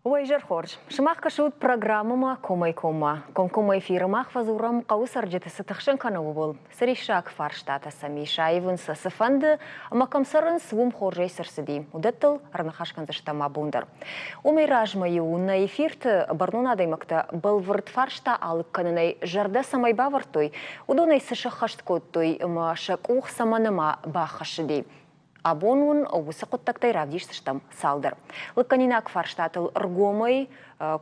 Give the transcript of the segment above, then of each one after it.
Уӕ изӕр хорз! Сымах кӕсут программӕмӕ комӕй-коммӕ. Комкоммӕ эфиры мах фӕдзурӕм, хъӕуы цӕрджыты цы тыхсын кӕны, ууыл. Цы риссаг фарстатӕ сӕм ис, аивын сӕ цы фӕнды ӕмӕ кӕм цӕрынц, уым хорзӕй цы рцыди, уыдӕттыл ӕрныхас кӕндзыстӕм абон дӕр. Уымӕй размӕ-иу нӕ эфирты бӕрнон адӕймӕгтӕ бӕлвырд фарста алыг кӕнынӕй зӕрдӕ цӕмӕй бавӕрдтой, уыдонӕй цы сӕххӕст кодтой ӕмӕ сӕ къух цӕмӕ нӕма баххӕссыди, Абон уын уыцы хъуыддӕгтӕй равдисдзыстӕм цалдӕр. Лыггӕнинаг фарстатыл ӕргомӕй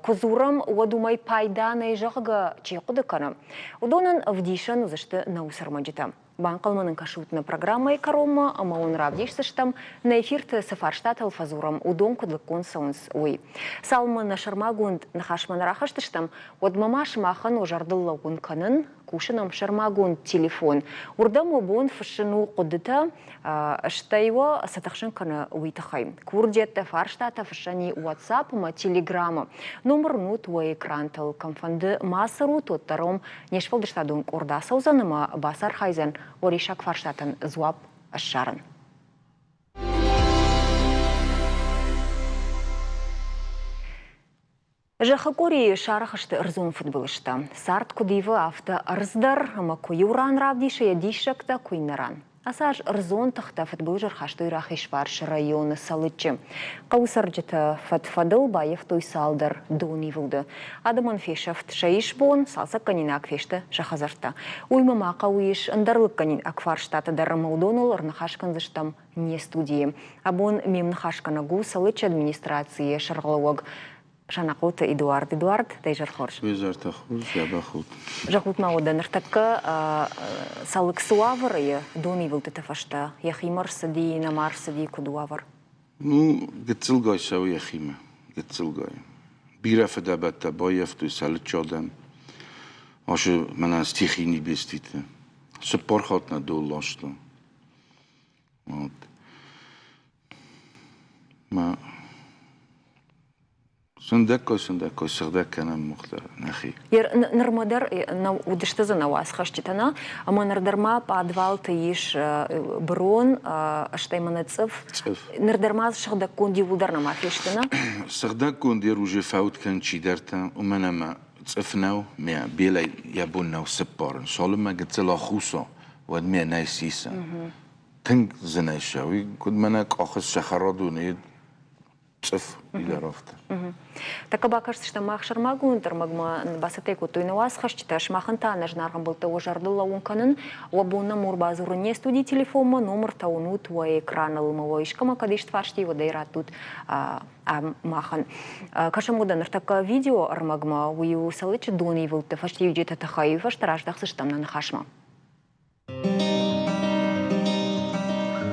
куы дзурӕм, уӕд уымӕй пайда нӕй, зӕгъгӕ, чи хъуыды кӕны, уыдонӕн ӕвдисӕн уыдзысты нӕ уыцы Банхъӕлмӕ нын кӕсут нӕ программӕйы кӕронмӕ ӕмӕ уын равдисдзыстӕм, нӕ эфирты цы фарстатыл фӕдзурӕм, уыдон куыд лыггонд цӕуынц, уый. Цалынмӕ нӕ сӕрмагонд ныхасмӕ нӕ рахызтыстӕм, уӕдмӕ ма сымахӕн уӕ зӕрдыл лӕууын кӕнын, кусы нӕм сӕрмагонд телефон. Уырдӕм уӕ бон фыссын у хъуыдытӕ, стӕй уӕ цы тыхсын кӕны, уый тыххӕй. Курдиӕттӕ, фарстатӕ фыссӕн и WhatsApp ӕмӕ Telegram-ы. Номыр уынут уӕ экрантыл. Кӕмфӕнды ма цӕрут, уӕддӕр уӕм не сфӕлдыстадон къорд ацӕудзӕн ӕмӕ бацархайдзӕн уӕ риссаг фарстатӕн дзуапп ссарын. Зӕххы къорийы сарӕх сты ӕрдзон фыдбылызтӕ. Цард куыд ивы, афтӕ ӕрдз дӕр ӕмӕ куы иу ран равдисы йӕ диссӕгтӕ, куы иннӕ ран. Ацы аз ӕрдзон тыхтӕ фыдбылыз ӕрхастой Рахизфарсы районы Цӕлыччы. Хъӕуы цӕрджытӕ фӕд-фӕдыл баййӕфтой цалдӕр донивылды. Адӕмӕн фесӕфт сӕ исбон, цалцӕггӕнинаг фесты сӕ хӕдзӕрттӕ. Уыимӕ ма хъӕуы ис ӕндӕр лыггӕнинаг фарстатӕ дӕр ӕмӕ уыдоныл ӕрныхас кӕндзыстӕм не студийы. Абон ме мныхасгӕнӕг у Цӕлыччы администрацийы сӕргълӕууӕг Санахъоты Эдуард. Эдуард, дӕ изӕр хорз. Изӕртӕ хорз, дзӕбӕх ут. Зӕгъут ма уӕдӕ, ныртӕккӕ Цӕлыкк цы уавӕры донивылдтыты фӕстӕ йӕхимӕ рцыди, нӕма рцыди, куыд уавӕр? Ну, гыццылгай цӕуы йӕхимӕ, гыццылгай. Бирӕ фыдӕбӕттӕ баййӕфтой Цӕлыччы адӕм. Ашы мӕнӕ стихийный бедствиты. Цыппар хатт нӕ дон ласта. Вот. Ма сындӕггай сындӕггай сыгъдӕг кӕнӕм мах дӕр нӕхи. Нырма дӕр уыдысты дзы нӕ уацхӕсджытӕ нӕ, ӕмӕ ныр дӕр ма пъадвалты ис бырон, стӕй мӕнӕ цъыф. Цъыф. Ныр дӕр ма сыгъдӕггонд иууылдӕр нӕма фесты, нӕ? Сыгъдӕггонд йе уже фӕуд кӕн чидӕртӕ, уымӕн ӕмӕ цъыф нӕу, мӕ белӕй йӕ бон нӕу сыппарын. Цалынмӕ гыццыл ахуса, уӕд мӕ нӕй сисӕн. Тынг зынӕй ссӕуы, куыд мӕнӕ къахы цӕхӕрадоны цъыф уый афтӕ. Тӕккӕ бакӕсдзыстӕм мах сӕрмагонд ӕрмӕгмӕ бацӕттӕ кодтой нӕ уацхӕсджытӕ. Сымахӕн та нӕ зынаргъ ӕмбӕлттӕ уӕ зӕрдыл лӕууын кӕнын. Уӕ бон нӕм ӕрбадзурын не студийы телефонмӕ, номыртӕ уынут уӕ экраныл ӕмӕ уӕ искӕмӕ кӕд ист фарсти, уӕд ӕй раттут махӕн. Кӕсӕм уӕдӕ ныртӕккӕ видео ӕрмӕгмӕ, уый у Цӕлыччы донивылдты фӕстиуджыты тыххӕй. Фӕстӕ раздӕхдзыстӕм нӕ ныхасмӕ.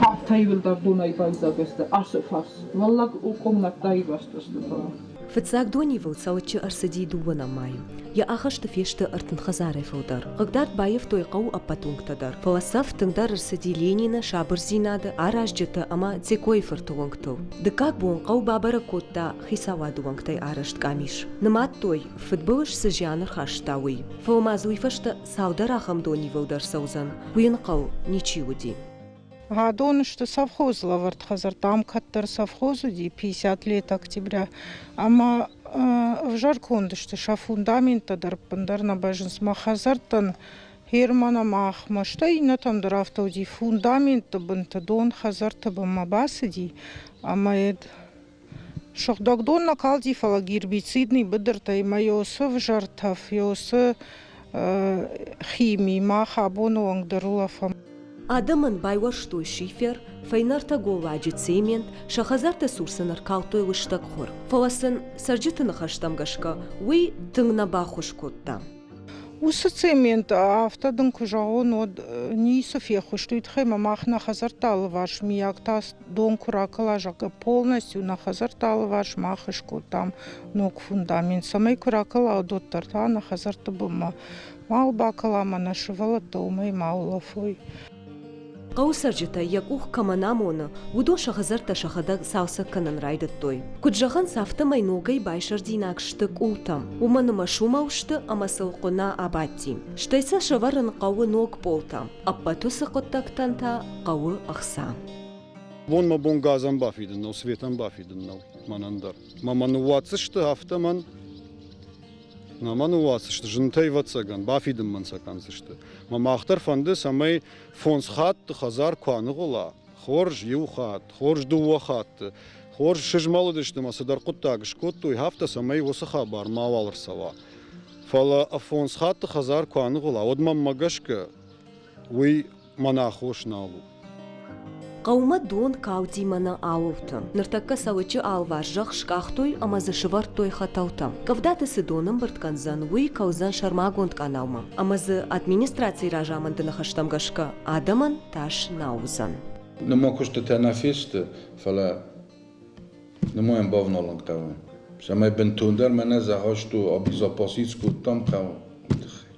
Афтӕ иуылдӕр донӕй байдзаг сты ацы фарс, уӕллаг къомнӕгтӕ ивӕзтысты фӕлӕ. Фыццаг донивылд Цӕлыччы ӕрцыди дыууӕнӕм майы. Йӕ ахӕсты фесты 30 хӕдзарӕй фылдӕр. Хъыгдард баййӕфтой хъӕуы ӕппӕт уынгтӕ дӕр. Фӕлӕ цӕф тынгдӕр ӕрцыди Ленины, Сабырдзинады, Аразджыты ӕмӕ Цекойы-фырты уынгтыл. Дыккаг бон хъӕу бабӕрӕг кодта хицауады уӕнгтӕй арӕзт къамис. Нымадтой, фыдбылыз цы зиан ӕрхаста, уый. Фӕлӕ ма дзы уый фӕстӕ цалдӕр ахӕм донивылд ӕрцӕудзӕн, уый ӕнхъӕл ничи уыди. Адон сты совхозы лӕвӕрд хӕдзӕрттӕ. Ам кӕддӕр совхоз уыди, 50 лет октября. Ӕмӕ ӕвзӕр конд сты, сӕ фундаменттӕ дӕр ӕппындӕр нӕ бӕззынц. Мӕ хӕдзӕрттӕн Герман ӕмӕ махмӕ, стӕй иннӕтӕм дӕр афтӕ уыди, фундаментты бынты дон хӕдзӕртты бынмӕ бацыди, ӕмӕ Сыгъдӕг дон нӕ калди, фӕлӕ гербицидный быдыртӕй ӕмӕ йосы ӕвзӕр тӕф, йосы хими мах абоны онг дӕр улӕфӕм. Адӕмӕн байуӕрстой шифер, фӕйнӕртӕ голладжы цемент, сӕ хӕдзӕртты цур сын ӕркалдтой лыстӕг хуыр. Фӕлӕ сын, цӕрджыты ныхӕстӕм гӕсгӕ, уый тынг нӕ баххуыс кодта. Уыцы цемент, афтӕ дын куы зӕгъон, уӕд ницы феххуыс уый тыххӕй ӕмӕ мах нӕ хӕдзӕртты алыварс, миййаг та дон куы ракӕла, зӕгъгӕ, полностью нӕ хӕдзӕртты алыварс мах скодтам ног фундамент, цӕмӕй куы ракӕла, уӕд дӕр та нӕ хӕдзӕртты бынмӕ мал бакӕла ӕмӕ нӕ сывӕллӕттӕ уымӕй ма улӕфой. Хъӕуы цӕрджытӕ йӕ къух кӕмӕн амоны, уыдон сӕ хӕдзӕрттӕ сӕхӕдӕг цалцӕг кӕнын райдыдтой. Куыд зӕгъынц, афтӕмӕй ногӕй байсӕрдинаг сты къултӕ, уымӕн ӕмӕ сумӕл сты ӕмӕ сыл хъуына абадти. Стӕй сӕ сӕвӕрын хъӕуы ног пъолтӕ. Ӕппӕт уыцы хъуыддӕгтӕн та хъӕуы ӕхца. Бон мӕ бон газӕн бафидын нӕу, светӕн бафидын нӕу мӕнӕн дӕр. Мӕ мӕ ныууадздзысты, афтӕ мӕн нӕ мӕ ныууадздзысты, зынтӕй ӕвӕццӕгӕн, бафидын мӕн сӕ кӕндзысты. Мӕ мах дӕр фӕнды, цӕмӕй фондз хатты хӕдзар куы аныгъуыла, хорз иу хатт, хорз дыууӕ хатты, хорз сызмӕлыдысты ӕмӕ цыдӕр хъуыддаг скодтой, афтӕ, цӕмӕй уыцы хабар мауал ӕрцӕуа. Фӕлӕ фондз хатты хӕдзар куы аныгъуыла, уӕд мӕнмӕ гӕсгӕ уый мӕн аххос нал у. Хъӕумӕ дон калди мӕнӕ ауылты. Ныртӕккӕ Цӕлыччы алыварс зӕхх скъахтой ӕмӕ дзы сывӕрдтой хӕтӕлтӕ. Къӕвдаты цы дон ӕмбырд кӕндзӕн, уый кӕлдзӕн сӕрмагонд къанаумӕ. Ӕмӕ дзы администрацийы разамынды ныхӕстӕм гӕсгӕ адӕмӕн тас нӕ уыдзӕн. Нырма куыстытӕ нӕ фесты, фӕлӕ нымайӕн бавналын хъӕуы. Цӕмӕй бынтондӕр мӕнӕ зӕгъӕст у, обезопасить скодтам хъӕуы, уый тыххӕй.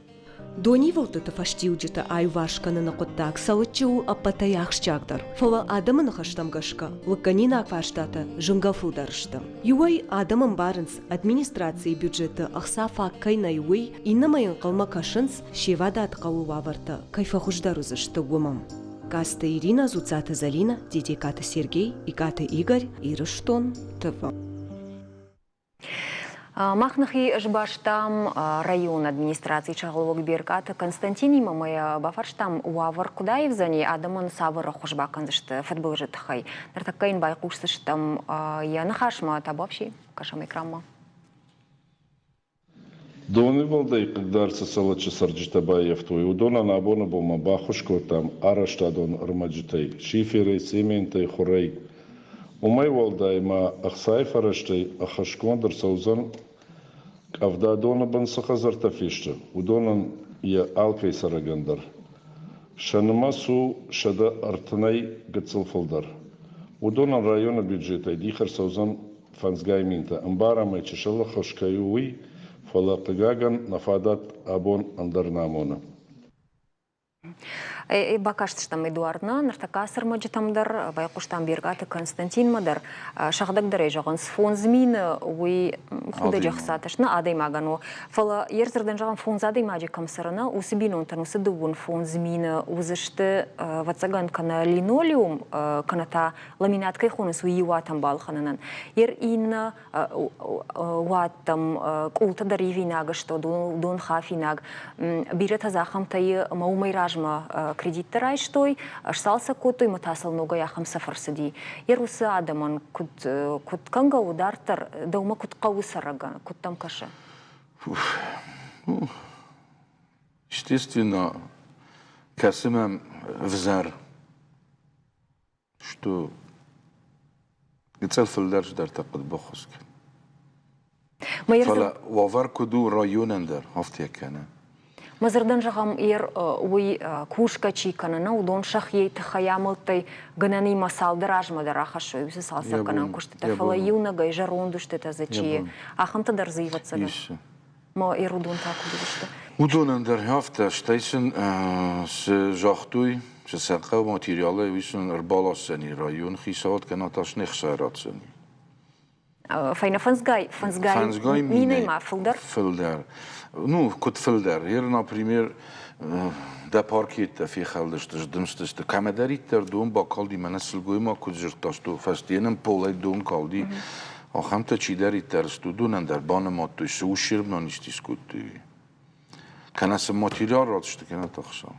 Донивылдтыты фӕстиуджытӕ аиуварс кӕныны хъуыддаг Цӕлыччы у ӕппӕтӕй ахсджиагдӕр. Фӕлӕ адӕмы ныхӕстӕм гӕсгӕ, лыггӕнинаг фарстатӕ зынгӕ фылдӕр сты. Иуӕй, адӕм ӕмбарынц, администрацийы бюджеты ӕхца фаг кӕй нӕй, уый, иннӕмӕй ӕнхъӕлмӕ кӕсынц, се вадат хъӕуы уавӕртӕ кӕй фӕхуыздӕр уыдзысты, уымӕ. Къацты Иринӕ, Дзуццаты Зӕлинӕ, Дедегкаты Сергей, Икъаты Игорь, Ирыстон, ТВ. Мах нӕхи сбастам районы администрацийы сӕргълӕууӕг Беркъаты Константинимӕ ӕмӕ йӕ бафарстам, уавӕр куыд аивдзӕни, адӕмӕн цавӕр ӕххуыс бакӕндзысты фыдбылызы тыххӕй. Ныртӕккӕ йын байхъусдзыстӕм йӕ ныхасмӕ, табуафси, кӕсӕм экранмӕ. Донивылдӕй хъыгдард цы Цӕлыччы цӕрджытӕ баййӕфтой, уыдонӕн абоны бонмӕ баххуыс кодтам арӕзтадон ӕрмӕджытӕй, шиферӕй, цементӕй, хуырӕй. Уымӕй уӕлдай ма ӕхцайы фӕрӕзтӕй ӕххӕстгонд ӕрцӕудзӕн къӕвда доны бын цы хӕдзӕрттӕ фесты, уыдонӕн йӕ алкӕй цӕрӕгӕн дӕр. Сӕ нымӕц у 130-ӕй гыццыл фылдӕр. Уыдонӕн районы бюджетӕй дих ӕрцӕудзӕн фӕндзгай минтӕ. Ӕмбарӕм ӕй, чысыл ӕххуыс кӕй у, уый, фӕлӕ, хъыгагӕн, нӕ фадат абон ӕндӕр нӕ амоны. Бакастыстӕм Эдуардмӕ, ныртӕккӕ ацы ӕрмӕджытӕм дӕр, байхъуыстам Беркъаты Константинмӕ дӕр. Сӕхӕдӕг дӕр ӕй зӕгъынц, 5000 уый худӕджы ӕхцатӕ сты, адӕймагӕн у. Фӕлӕ йе рдзырдӕн зӕгъӕм, фондз адӕймаджы кӕм цӕры, уыцы бинонтӕн уыцы 55 мины уыдзысты, ӕвӕццӕгӕн, кӕнӕ линолеум, кӕнӕ та ламинат кӕй хонынц, уый иу уатӕн балхӕнынӕн. Йе иннӕ уаттӕм къултӕ дӕр ивинаг сты, дон хафинаг. Бирӕтӕ дзы ахӕмтӕ ӕмӕ уымӕй размӕ кредиттӕ райстой, сцалцӕг кодтой ӕмӕ та сыл ногӕй ахӕм цӕф ӕрцыди. Йе уыцы адӕмӕн куыд, куыд кӕнгӕ у дарддӕр, дӕумӕ куыд хъӕуы цӕрӕгӕн, куыд дӕм кӕсы? Естественно, кӕсы мӕм ӕвзӕр, что гыццыл фылдӕр цыдӕртӕ хъуыд баххуыс кӕн. Фӕлӕ уавӕр куыд у районӕн дӕр, афтӕ кӕны. Мӕ зӕрдӕн зӕгъӕм, ер уый кусгӕ чи кӕны, нӕ уыдон сӕхи тыххӕй амӕлттӕй гӕнӕнимӕ цалдӕр азмӕ дӕр ахӕссой уыцы цалцӕггӕнӕн куыстытӕ, фӕлӕ иунӕгӕй зӕронд устытӕ дзы чи, ахӕмтӕ дӕр дзы ӕвӕццӕгӕн. Ма ер уыдон та куыд уыдысты? Уыдонӕн дӕр афтӕ, стӕй сын цы загътой, цы сӕ хъӕуы материалӕй, уый сын ӕрбаласдзӕни район хицауад кӕнӕ та сын ӕхца ратдзӕни. Фӕйнӕ фӕндзгай, фӕндзгай минӕй ма фылдӕр? Фылдӕр. Ну, куыд фылдӕр? Ер, например, дӕ паркеттӕ фехӕлдысты, сдымстысты. Кӕмӕдӕриддӕр дон бакалди, мӕнӕ сылгоймаг куыд дзырдта, что фӕсте нын полӕй дон калди. Ахӕмтӕ чидӕриддӕр сты, уыдонӕн дӕр банымадтой, цы ущерб исти скодтой. Кӕнӕ цы материал ратсты, кӕнӕ та хуыцау.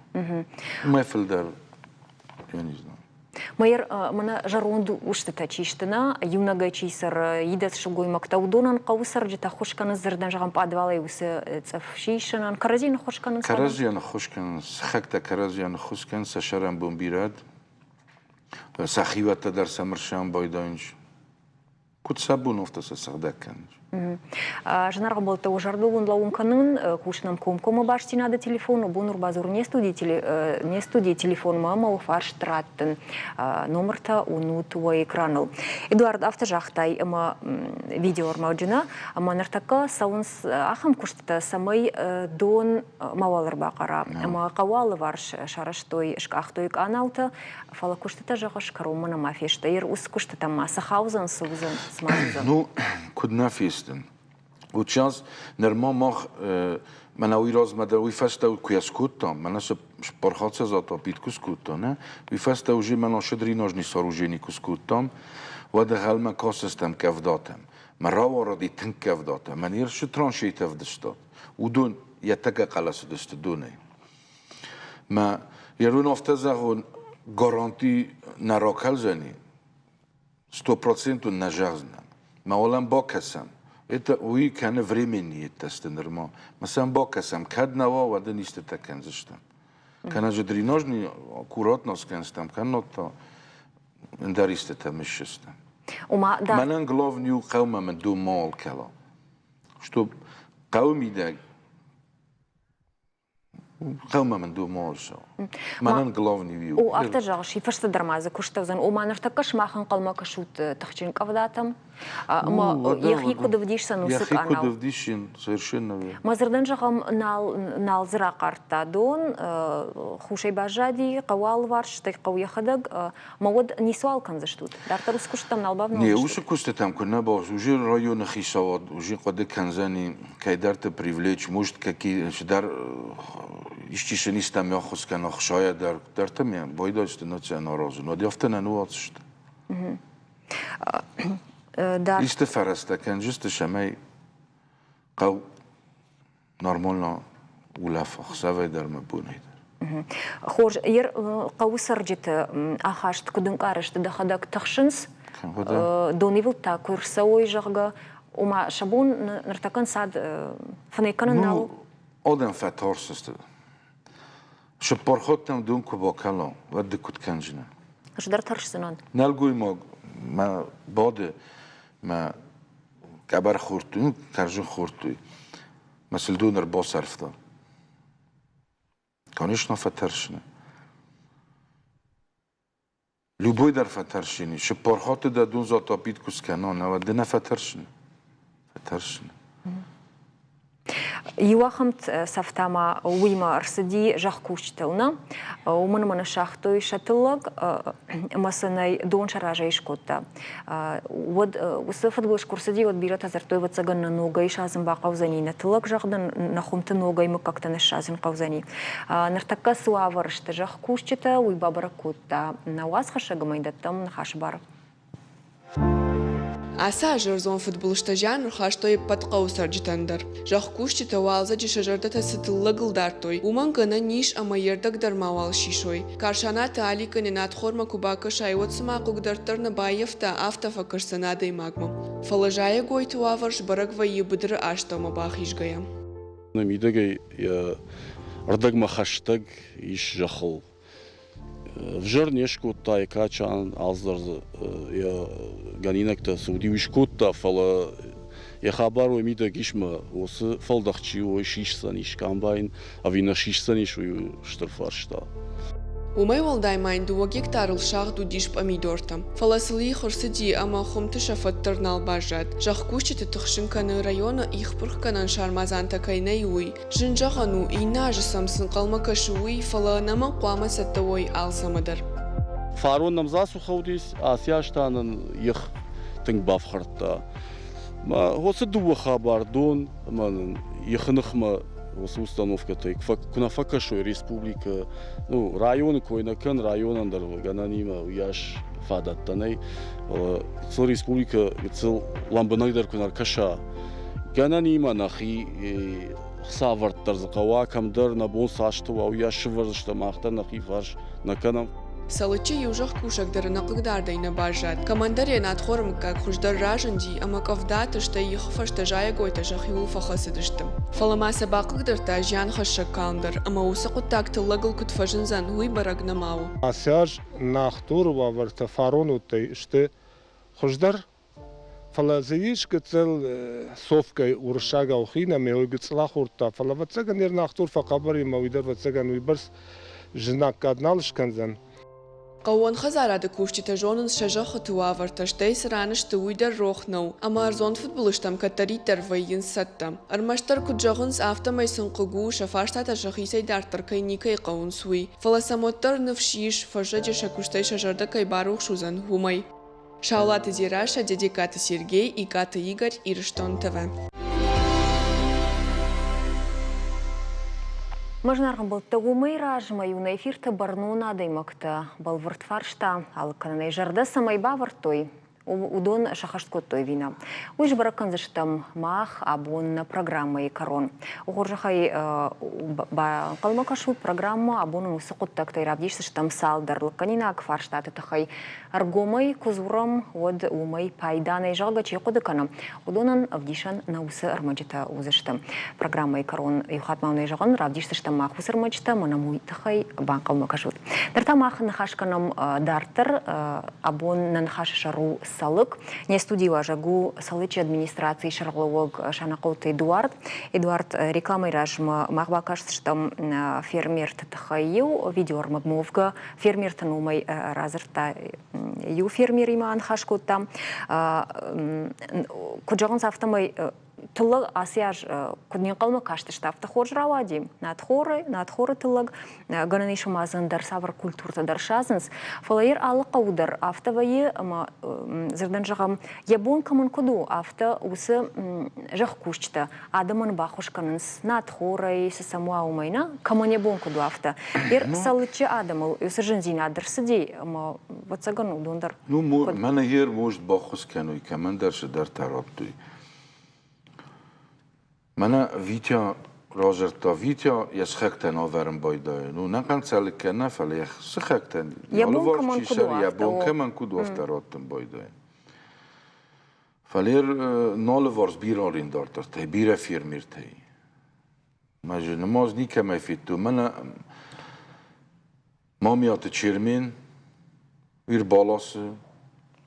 Уымӕй фылдӕр, я не знаю. Майыр, мӕнӕ зӕронд устытӕ чи сты, нӕ, иунӕгӕй чи цӕры, идӕдз сылгоймӕгтӕ, уыдонӕн хъӕуы цӕрджытӕ ӕххуыс кӕнынц дзырдӕн, зӕгъӕм, пъадвалӕй уыцы цъыф сисынӕн, кӕрӕдзийӕн ӕххуыс кӕнынц? Кӕрӕдзийӕн ӕххуыс кӕнынц, сыхӕгтӕ кӕрӕдзийӕн ӕххуыс кӕнынц, сӕ сӕрӕнбон бирӕ сӕ хиуӕттӕ дӕр сӕ мырсӕн байдайынц. Куыд сӕ бон, афтӕ сӕ сыгъдӕг кӕнынц. Зынаргъ ӕмбӕлттӕ, уӕ зӕрдыл уын лӕууын кӕнын, кусынӕм комкоммӕ бастдзинады телефон, бон ӕрбадзурын не студийы телефонмӕ ӕмӕ уӕ фарст раттын. Номыртӕ уынут уӕ экраныл. Эдуард, афтӕ загътай, ӕмӕ видеоӕрмӕджы нӕ, ӕмӕ ныртӕккӕ цӕуынц ахӕм куыстытӕ, цӕмӕй дон мауал ӕрбахъара. Ӕмӕ хъӕуы алыварс сарӕзтой, скъахтой къанаутӕ, Фӕлӕ куыстытӕ, зӕгъыс, кӕронмӕ нӕма фесты. Ер уыцы куыстытӕм ма цы хаудзӕн, цы уыдзӕн, цы ма уыдзӕн? Ну, куыд нӕ фесты? Вот сейчас нырма мах мӕнӕ уый размӕ дӕр уый фӕстӕ куы скодтам, мӕнӕ цы пархатсӕ затопит куы скодта, нӕ? Уый фӕстӕ уже мӕнӕ шедриножный сооружение куы скодтам, уӕд ӕгъӕлмӕ кастыстӕм кӕвдатӕм. Мӕ рауаради тынг кӕвдатӕ. Мӕн ерсы траншейтӕ ӕвдыстат. Уыдон йӕ тӕккӕ хъӕлӕсыдысты донӕй. Мӕ ерун афтӕ зӕгъон, гаранти нӕ ракӕлдзӕни, стопроцентон нӕ зӕгъдзынӕн. Мӕ уӕлӕм бакӕсӕм. Это уый кӕны временный тесты нырма. Мӕ сӕм бакӕсӕм, кӕд нӕ уа, уӕд ын истытӕ кӕндзыстӕм. Кӕнӕ же дренажный аккуратно скӕндзыстӕм, кӕннод та ӕндӕр истытӕ мыссыстӕм. Ома, да. Мӕнӕн главный у хъӕумӕ мын дом ма алкӕла. Чтоб хъӕуы мидӕг Хъӕумӕ мын думосы. Мӕнӕн главный у. О, афтӕ зӕгъыс, фӕстӕдӕр ма дзы куыст уыдзӕн. Ома ныртӕккӕ сымах ӕнхъӕлмӕ кӕсут тыхджын къӕвдатӕм. Ӕмӕ йӕхи куыд ӕвдисдзӕн уыцы къанау? Йӕхи куыд ӕвдисин, совершенно верно. Мӕ дзырдӕн зӕгъӕм, нал, нал дзы рахъардта дон, хусӕй баззади хъӕуы алыварс, стӕй хъӕу йӕхӕдӕг. Ӕмӕ уӕд ницуал кӕндзыстут? Дарддӕр уыцы куыстытӕм нал бавналдзыстут? Не, уыцы куыстытӕм куы нӕ бавналдзыстут, уже районы хицауад уже хъуыды кӕндзӕни кӕйдӕрты привлечь, может, какие цыдӕр исчи сын истӕм ӕххуыс кӕна, хсайа дӕр, дӕртӕ ме байдайдзысты нацийӕн аразын, уӕд афтӕ нӕ ныууадздзысты. Исты фӕрӕзтӕ кӕнджысты, цӕмӕй хъӕу нормально улӕфа хсӕвӕй дӕр ӕмӕ бонӕй дӕр. Хорз, ер хъӕуы цӕрджыты ахаст куыд ӕнкъарыс, ды дӕхӕдӕг тыхсынц, донивылд та куы рцӕуой, зӕгъгӕ, ома сӕ бон ныртӕккӕ ӕнцад фынӕй кӕнын нал у? Адӕм фӕтарстысты. Сыппархаттӕм дон куы бакӕла, уӕд ды куыд кӕндзынӕ? Ӕз дӕр тӕрсдзынӕн. Нӕлгоймаг мӕ бады, мӕ къӕбӕр хордтой, ну, кӕрдзын хордтой. Мӕ сыл дон ӕрбасӕрфта. Конечно, фӕтӕрсыны. Любой дӕр фӕтӕрсини. Цыппар хатты дӕ дон затопит куы скӕна, науӕд ды нӕ фӕтӕрсыны. Фӕтӕрсыны. Иу ахӕм цӕфтӕ ма уыимӕ ӕрцыди зӕхкусджытыл, нӕ? Уымӕн ӕмӕ ныссагътой сӕ тыллӕг ӕмӕ сын ӕй дон сӕ разӕй скодта. Уӕд уыцы фыдбылыз куы рцыди, уӕд бирӕтӕ дзырдтой, ӕвӕццӕгӕн нӕ ногӕй садзын бахъӕудзӕни, нӕ тыллӕг зӕгъдӕн, нӕ хуымты ногӕй мыггӕгтӕ ныссадзын хъӕудзӕни. Ныртӕккӕ цы уавӕры сты зӕхкусджытӕ, уый бабӕрӕг кодта нӕ уацхӕссӕг ӕмӕ йын дӕттӕм ныхасы бар. Ацы аз ӕрдзон фыдбылызтӕ зиан ӕрхастой ӕппӕт хъӕуы цӕрджытӕн дӕр. Зӕхкусджытӕ уалдзӕджы сӕ зӕрдӕтӕ цы тыллӕгыл дардтой, уымӕн гӕнӕн ис ӕмӕ йе рдӕг дӕр мауал сисой. Карсанаты Аликы ненадхормӕ куы бакӕсай, уӕд цыма хъыгдӕрддӕр нӕ баййӕфта, афтӕ фӕкӕсдзӕн адӕймагмӕ. Фӕлӕ зайӕгойты уавӕр сбӕрӕг вӕййы быдыры астӕумӕ бахизгӕйӕ. Мидӕгӕй йӕ ӕрдӕгмӕ хӕстӕг ис зӕххыл. Ӕвзӕр не скодта Екачан, алцыдӕр дзы йӕ гӕнинӕгтӕ цы уыди, уый скодта, фӕлӕ йӕ хабар уый мидӕг ис мӕ уыцы фӕлдӕхт чи у, уый сисдзӕнис комбайн ӕви нӕ сисдзӕнис, уый у стыр фарста. Уымӕй уӕлдай ма йын дыууӕ гектарыл сагъд уыдис пъамидортӕ. Фӕлӕ сыл их ӕрцыди ӕмӕ хуымты сӕ фӕд дӕр нал баззад. Зӕхкусджыты тыхсын кӕны, районы ихпырхгӕнӕн сармадзантӕ кӕй нӕй, уый. Зын зӕгъӕн у, иннӕ азы сӕм цы нхъӕлмӕ кӕсы, уый, фӕлӕ ӕнӕмӕнг хъуамӕ цӕттӕ уой алцӕмӕ дӕр. Фарон нӕм засуха уыдис, ацы аз та нын их тынг бафхӕрдта. Мӕ уыцы дыууӕ хабар дон ӕмӕ нын ихы ныхмӕ уыцы установкӕтӕй куы нӕ фӕкӕсой республикӕ, ну, районы кой нӕ кӕн, районӕн дӕр гӕнӕнимӕ уыйас фадӕттӕ нӕй, фӕлӕ гыццыл республикӕ гыццыл лӕмбынӕгдӕр куы нӕ ркӕса, гӕнӕнимӕ нӕхи хцавӕрддӕр дзы хъӕуа, кӕмдӕр нӕ бон цасты уа, уыйас сывӕрдзыстӕм, мах дӕр нӕхи фарс нӕ кӕнӕм. Цӕлыччы иу зӕхкусӕг дӕр ӕнӕхъыгдардӕй нӕ баззад. Кӕмӕндӕр йӕ надхоры мыггаг хуыздӕр разынди ӕмӕ къӕвдаты, стӕй ихы фӕстӕ зайӕгойтӕ сӕхиуыл фӕхӕцыдысты. Фӕлӕ ма сӕ бахъыгдардта зианхӕссӕг калм дӕр ӕмӕ уыцы хъуыддаг тыллӕгыл куыд фӕзындзӕн, уый бӕрӕг нӕма у. Ацы аз Нӕхдуры уавӕртӕ фарон уыдтӕй сты хуыздӕр. Фӕлӕ дзы ис гыццыл Софкӕ уырыссагау хин ӕмӕ уый гыццыл ахордта, фӕлӕ ӕвӕццӕгӕн йе рнӕхдур фӕхъӕбӕр ӕмӕ уый дӕр ӕвӕццӕгӕн уыйбӕрц знаггад нал скӕндзӕн. Хъӕууон хӕдзарады кусджытӕ зонынц сӕ зӕххыты уавӕртӕ, стӕй цы ран сты, уый дӕр рох нӕу, ӕмӕ ӕрдзон фыдбылызтӕм кӕддӕриддӕр вӕййынц цӕттӕ. Ӕрмӕстдӕр куыд зӕгъынц, афтӕмӕй сын хъыг у, сӕ фарстатӕ сӕхицӕй дарддӕр кӕй никӕй хъӕуынц, уый. Фӕлӕ сӕм уӕддӕр ныфс ис, фӕззӕджы сӕ куыстӕй сӕ зӕрдӕ кӕй барухс уыдзӕн, уымӕй. Саулаты Дзерассӕ, Дедегкаты Сергей, Икъаты Игорь, Ирыстон ТВ. Мӕ зынаргъ ӕмбӕлттӕ, уымӕй размӕ-иу нӕ эфирты бӕрнон адӕймӕгтӕ бӕлвырд фарста алыг кӕнынӕй зӕрдӕ цӕмӕй бавӕрдтой, уыдон сӕххӕст кодтой ӕви нӕ. Уый сбӕрӕг кӕндзыстӕм мах абон нӕ программӕйы кӕрон. Хорзӕхӕй банхъӕлмӕ кӕсут программӕ, абон уыцы хъуыддӕгтӕй равдисдзыстӕм цалдӕр лыггӕнинаг фарстаты тыххӕй. Ӕргомӕй куы дзурӕм, уӕд уымӕй пайда нӕй, зӕгъгӕ, чи хъуыды кӕны, уыдонӕн ӕвдисӕн нӕ уыцы ӕрмӕджытӕ уыдзысты. Программӕйы кӕрон иу хатт ма уын зӕгъын, равдисдзыстӕм мах уыцы ӕрмӕджытӕ, ӕмӕ нӕм уый тыххӕй банхъӕлмӕ кӕсут. Ныр та мах ныхас кӕнӕм дарддӕр. Абон нӕ ныхасы сӕр у Цӕлыкк. Не студийы уазӕг у Цӕлыччы администрацийы сӕргълӕууӕг Санахъоты Эдуард. Эдуард, рекламӕйы размӕ мах бакастыстӕм фермерты тыххӕй иу видеоӕрмӕг Мовгӕ фермерты номӕй радзырдта иу фермеримӕ аныхас кодтам. Куыд зӕгъынц, афтӕмӕй тыллӕг ацы аз куыд не нхъӕлмӕ кастысты, афтӕ хорз рауади. Надхоры, надхоры тыллӕг, гӕнӕн ис ӕмӕ дзы ӕндӕр цавӕр культуртӕ дӕр садзынц. Фӕлӕ йӕ алы хъӕуы дӕр афтӕ вӕййы, ӕмӕ дзырдӕн зӕгъӕм, йӕ бон кӕмӕн куыд у, афтӕ уыцы зӕхкусджытӕ адӕмӕн баххуыс кӕнынц надхорӕй, цы сӕм уа, уымӕй нӕ, кӕмӕн йӕ бон куыд у, афтӕ. Ер Цӕлыччы адӕмыл уыцы зындзинад ӕрцыди, ӕмӕ, ӕвӕццӕгӕн, уыдон дӕр. Ну, мӕнӕ ер может баххуыс кӕной, кӕмӕндӕр цыдӕртӕ радтой. Мӕнӕ Витя радзырдта, Витя йӕ сыхӕгтӕн ӕвӕрын байдайы. Ну, нӕ къанцӕлыккӕ нӕ, фӕлӕ йӕ сыхӕгтӕн, йӕ алыварс чи цӕры, йӕ бон кӕмӕн куыд у, афтӕ раттын байдайы. Фӕлӕ налыварс бирӕ арендатортӕй, бирӕ фермертӕй. Мӕ нымаз никӕмӕй федтон. Мӕнӕ Мамиаты Чермен, Ирбаласы,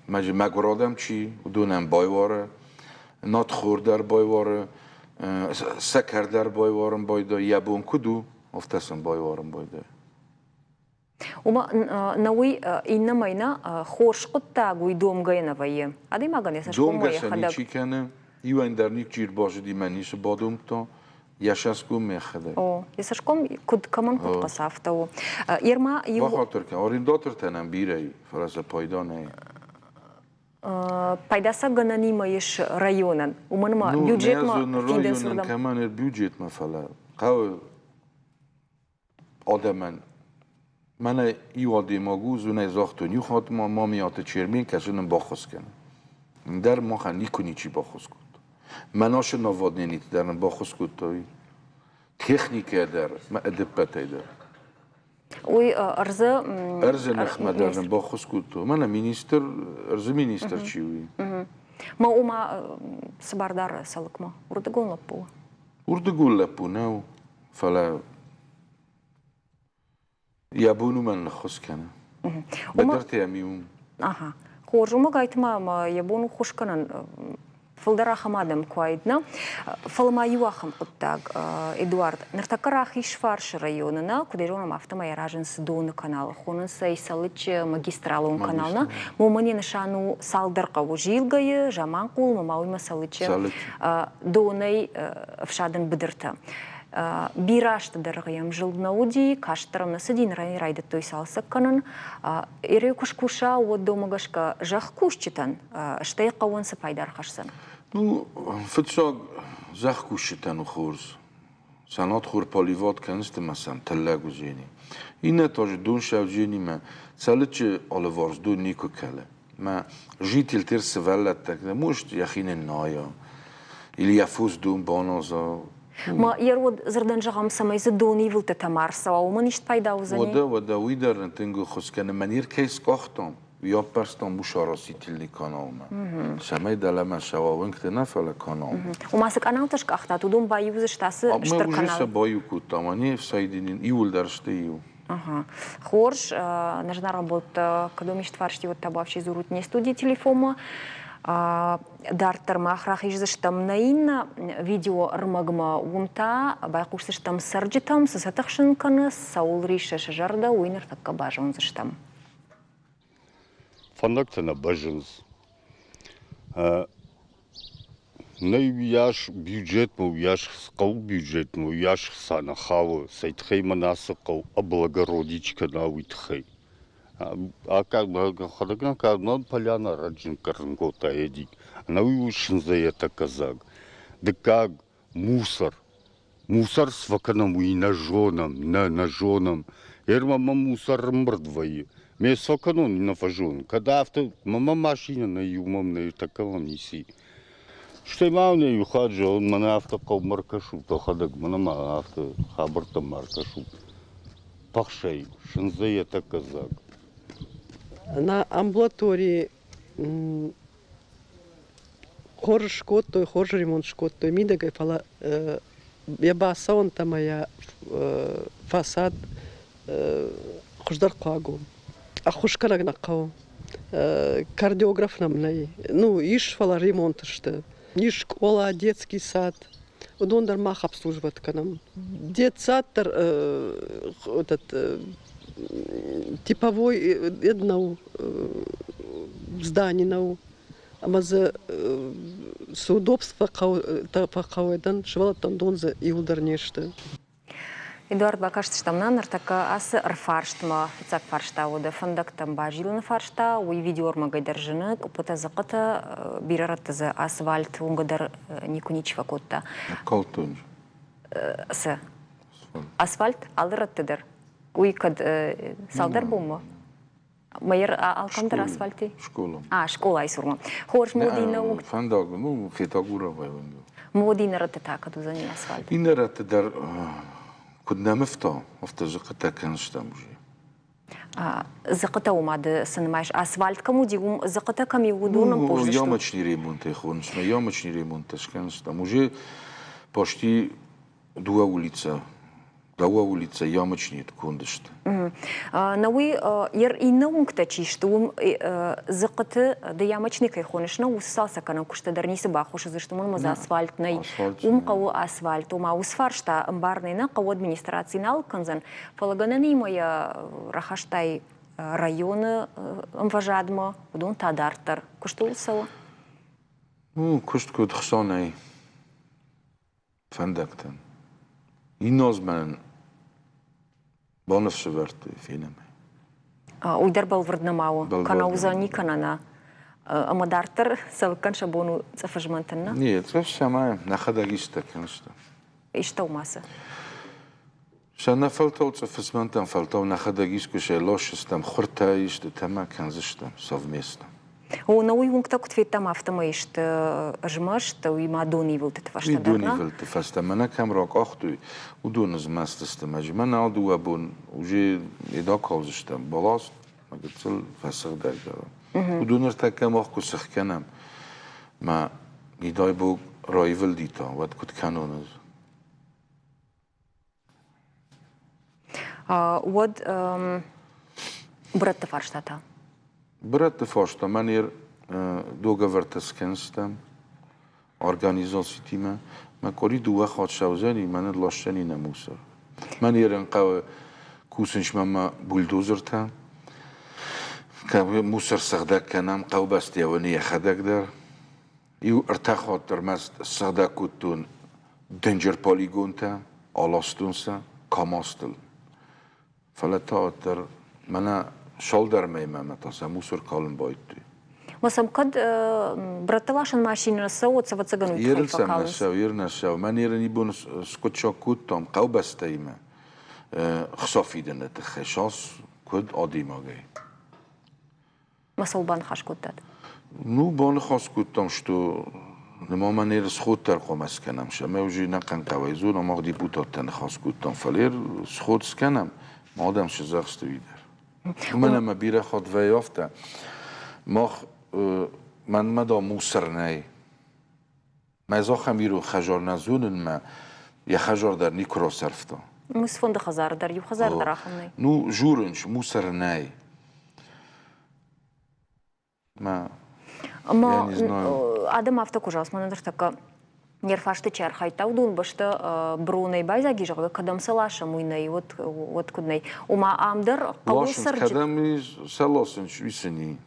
мӕ мӕгуыр адӕм чи, уыдонӕн байуары, надхор дӕр байуары, сӕкӕр дӕр байуарын байдайы, йӕ бон куыд у, афтӕ сын байуарын байдайы. Уымӕ нӕ уый иннӕмӕй нӕ хорз хъуыддаг уый домгӕйӕ нӕ вӕййы. Адӕймагӕн йӕ цӕсгоммӕ Домгӕ сӕ йӕхӕдӕг. ничи кӕны, иуӕн дӕр ничи ӕрбазыди мӕ ницы бадомдта, йӕ цӕсгом йӕхӕдӕг. О, йӕ цӕсгом куыд кӕмӕн куыд хъӕца, афтӕ у. Ерма иу Бахатыр кӕн, арендатортӕ нӕм бирӕ и, фӕлӕ сӕ пайда нӕй. Пайда сӕ гӕнӕнимӕ ис районӕн, уымӕн ӕмӕ Ну, бюджетмӕ нӕ зоны фидынц районӕн уырдӕм. кӕмӕн ир бюджетмӕ, фӕлӕ хъӕуы адӕмӕн мӕнӕ иу адӕймаг у, зонӕй загътон, иу хатт ма Мамиаты Чермен кӕсы нын баххуыс кӕны. Ӕндӕр махӕн никуы ничи баххуыс кодта. Мӕн ашы наводнениты дӕр нын баххуыс кодтой. Техникӕ дӕр, мӕ ӕдӕппӕтӕй дӕр. Уый ӕрдзы Ӕрдзы ныхмӕ дӕр нын баххуыс кодтой. Мӕнӕ министр, ӕрдзы министр чи у? Ма ома цы бар дары Цӕлыкмӕ? Уырдыгон лӕппу у? Уырдыгон лӕппу нӕу, фӕлӕ йӕ бон уымӕн ныххуыс кӕны. Быдырты йӕм иу. Ага. Хорз, уымӕ гайтма ӕмӕ йӕ бон у ххуыс кӕнын фылдӕр ахӕм адӕм куы уаид, нӕ? Фӕлӕ ма иу ахӕм хъуыддаг, Эдуард, ныртӕккӕ Рахизфарсы районы, нӕ, куыд ӕй зонӕм, афтӕмӕй аразынц доны канал, хонынц ӕй Цӕлыччы магистралон канал, нӕ? Уымӕн йӕ нысан у цалдӕр хъӕуы Зилгӕйы, Заманхъулмӕ, ма уыимӕ Цӕлыччы донӕй ӕфсадын быдыртӕ. Бирӕ азты дӕргъы йӕм зылд нӕ уыди, каст дӕр ӕм нӕ цыди, ныр ӕй райдыдтой цалцӕг кӕнын. Ирӕ куы скуса, уӕд домӕ гӕсгӕ зӕхкусджытӕн, стӕй хъӕуӕн цы пайда ӕрхӕсдзӕн? Ну, фыццаг зӕхкусджытӕн у хорз. Санатхор поливат кӕнынц ӕмӕ сӕм тыллӕг уыдзӕни. Иннӕ та же дон сӕвдженимӕ Цӕлыччы алыварс дон никуы кӕлы. Мӕ жительтер сывӕллӕттӕ, может, йӕхи ныннайа, или йӕ фос дон баназа. Ма йе руод дзырдӕн зӕгъӕм, цӕмӕй дзы донивылдтытӕ ма ӕрцӕуа, уымӕн ист пайда уыдзӕни? Уӕдӕ, уӕдӕ, уый дӕр нын тынг ӕххуыс кӕны. Мӕн ир кӕй скъахтам, уый аппӕрстам мусоросительный каналмӕ, цӕмӕй дӕлӕмӕ цӕуа уынгты нӕ, фӕлӕ каналмӕ. Ома цы къанаутӕ скъахтат, уыдон баиу уыдзысты ацы стыр канал? Мы уже сӕ баиу кодтам, они соединены, иууылдӕр сты иу. Ага. Хорз, нӕ зынаргъ ӕмбӕлттӕ, кӕдон ист фарсти уӕдта бафси дзурут не студийы телефонмӕ. Дарддӕр мах рахиздзыстӕм нӕ иннӕ видеоӕрмӕгмӕ, уым та байхъусдзыстӕм цӕрджытӕм, цы сӕ тыхсын кӕны, цӕуыл риссы сӕ зӕрдӕ, уый ныртӕккӕ базондзыстӕм. Фӕндӕгтӕ нӕ бӕззынц. Нӕ уыйас бюджетмӕ, уыйас хъӕуы бюджетмӕ, уыйас хца нӕ хауы, цӕй тыххӕй мӕн ацы хъӕу облагородить кӕна, уый тыххӕй. Йӕхӕдӕг нӕ кӕд поляна раджын кӕрын кодта Эдик, ӕнӕуый у сындзӕй йӕ тӕккӕ дзаг. Дыккаг мусор. Мусор цы фӕкӕнӕм, уый нӕ зонӕм, нӕ, нӕ зонӕм. Ермӕ мӕ мусор ӕрӕмбырд вӕййы. Ме цы фӕкӕнон, нӕ фӕзонын. Кӕд афтӕ, мӕ машинӕ нӕ иу мӕм нӕ тӕккӕ мӕм ницы и. Стӕй ма нӕ иу хатт зӕгъын, мӕнӕ афтӕ хъӕумӕ ӕркӕсут, дӕхӕдӕг мӕнӕ ма афтӕ хабӕрттӕм ма ӕркӕсут. Пыхсӕй, сындзӕй йӕ тӕккӕ дзаг. На амбулаторийы хорз скодтой, хорз ремонт скодтой мидӕгӕй, фӕлӕ йӕ бацӕуӕнтӕ ӕмӕ йӕ фасад хуыздӕр хъуаг у. Ӕххуысгӕнӕг нӕ хъӕуы. Кардиограф нӕм нӕй. Ну, ис, фӕлӕ ремонт сты. Ис скъола, детский сад. Уыдон дӕр мах обслуживать кӕнӕм. Детсад дӕр этот типовой нӕу, здани нӕу. Ӕмӕ дзы цы удобство фӕхъӕуы, сывӕллӕттӕн дон дзы иуылдӕр не сты. Эдуард, бакастыстӕм нӕ ныртӕккӕ ацы ӕрфарстмӕ. Фыццаг фарста уыд фӕндӕгтӕм базилыны фарста. Уый видеоӕрмӕгӕй дӕр зыны, къуыппытӕ, дзыхъхъытӕ, бирӕ рӕтты дзы асфальт уынгӕ дӕр никуы ничи фӕкодта. Калдтой. Цы? Асфальт алы рӕтты дӕр. Уый кӕд цалдӕр бонмӕ? Майор алкӕм дӕр асфальти? Школа. А, скъолайы цурмӕ. Хорз, моди наук. Фӕндаг, ну, Хетагуровайы уынг. Моди иннӕ рӕтты та кӕд уыдзӕни асфальт? Иннӕ рӕтты дӕр куыд нӕ мыфта, афтӕ дзыхъхъытӕ кӕнстӕм уже. Дзыхъхъытӕ уымӕ ды цы нымайыс? Асфальт кӕм уыди, уым дзыхъхъытӕ кӕм и, уыдон ӕмпъуздзысты? Ямочный ремонтӕй хонынц, ямочный ремонттӕ скӕнстӕм. Уже почти дыууӕ улицӕ Дыууӕ улицӕ ямочный конд сты. Науи йӕ иннӕ уынгтӕ чи сты, уым дзыхъхъыты ды ямочный кӕй хоныс, нӕ уыцы цалцӕггӕнӕн куысты дӕр ницы баххуыс уыдзысты, уымӕн ӕмӕ дзы асфальт нӕй. Уым хъӕуы асфальт. Ома уыцы фарста ӕмбарынӕй нӕ хъӕуы администраци нал кӕндзӕн, фӕлӕ гӕнӕнимӕ йӕ рахастай районы ӕмвӕзадмӕ, уыдон та дарддӕр. Куыстыл цӕуы? Ну, куыст куыд хсонӕй. Фӕндӕгтӕн. Иннозмӕн баныфсӕвӕрдтой фенӕмӕ. Уый дӕр бӕлвырд нӕма у. Кӕнӕ уыдзӕни, кӕнӕ нӕ. Ӕмӕ дарддӕр цӕлыккӕн сӕ бон у цъыфызмӕнтын, нӕ? Не, цъыф сӕмӕ нӕхӕдӕг истӕ кӕнстӕ. Истӕ ма цы? Сӕ нӕ фӕлтау цъыфызмӕнтӕн фӕлтау нӕхӕдӕг искуы сӕ лоссыстӕм, хуыртӕ исты тӕмӕ кӕндзыстӕм совместно. О, нӕ уый уынгтӕ куыд федтам, афтӕмӕй сты змӕст, уый ма донивылдтыты фӕстӕ дӕр, нӕ? Донивылдты фӕстӕ мӕнӕ кӕм ракъахтой, уыдоны змӕстысты мӕ мӕ нал дыууӕ бон уже еда калдзыстӕм бӕлас, мӕ гыццыл фӕсыгъдӕг Уыдон ныртӕккӕ мах куы сых кӕнӕм, мӕ не дай бог раивылди та, уӕд куыд кӕнон ӕз? Уӕд бырӕтты фарста та? Бырӕтты фарста мӕн ер договортӕ скӕнстӕм организацитимӕ. Мӕ къори дыууӕ хатт сӕудзӕни, мӕнӕ ласдзӕни нӕ мусор. Мӕн ерын хъӕуы кусынч мӕмӕ бульдозертӕ. Мусор сыгъдӕг кӕнӕм, хъӕубӕсты йӕ йӕхӕдӕг дӕр. Иу ӕртӕ хатт ӕрмӕст ссыгъдӕг кодтон дынджыр полигонтӕ, аластон сӕ КАМАЗтыл. Фӕлӕ та уӕддӕр мӕнӕ цалдӕр мӕймӕ мӕ та сӕ мусор калын байдыдтой. Ма сӕм кӕд брӕттӕ ласӕн машинӕ нӕ цӕуы, ӕвӕццӕгӕн уый тыххӕй фӕкалынц? Нӕ цӕуы, ер нӕ цӕуы. Мӕн ерын ибон скъуыддзаг кодтам хъӕубӕстӕимӕ хца фидыны тыххӕй, сас куыд адӕймагӕй. Ма цӕуыл баныхас кодтат? Ну, баныхас кодтам, что нымамӕ не сход дӕр хъуамӕ скӕнӕм. Сӕмӕ уже нӕхъӕн хъӕуӕй зонӕм, мах депутаттӕ ныхас кодтам, фӕлӕ сход скӕнӕм, ма адӕм сызӕхсты уый дӕр. Уымӕн ӕмӕ бирӕ хатт вӕййы афтӕ, мах мӕнмӕ да мусор нӕй. Мӕ зӕххӕн ирон хӕзар нӕ зонынмӕ йӕ хӕзар дӕр никуы расӕрфта. Мусфонды хӕдзары дӕр иу хӕдзар дӕр ахӕм нӕй. Ну, журынч, мусор нӕй. Мӕ, Ӕмӕ адӕм афтӕ куы зӕгъынц, мӕнӕ ныртӕккӕ не рфарсты чи архайдта, уыдон бӕстӕ бронӕй байдзаг и, зӕгъгӕ, кӕдӕм сӕ ласӕм, уый нӕй, уӕд, уӕд куыд нӕй. Ома ам дӕр хъӕуы цӕрджыты... Кӕдӕм сӕ ласынч, уый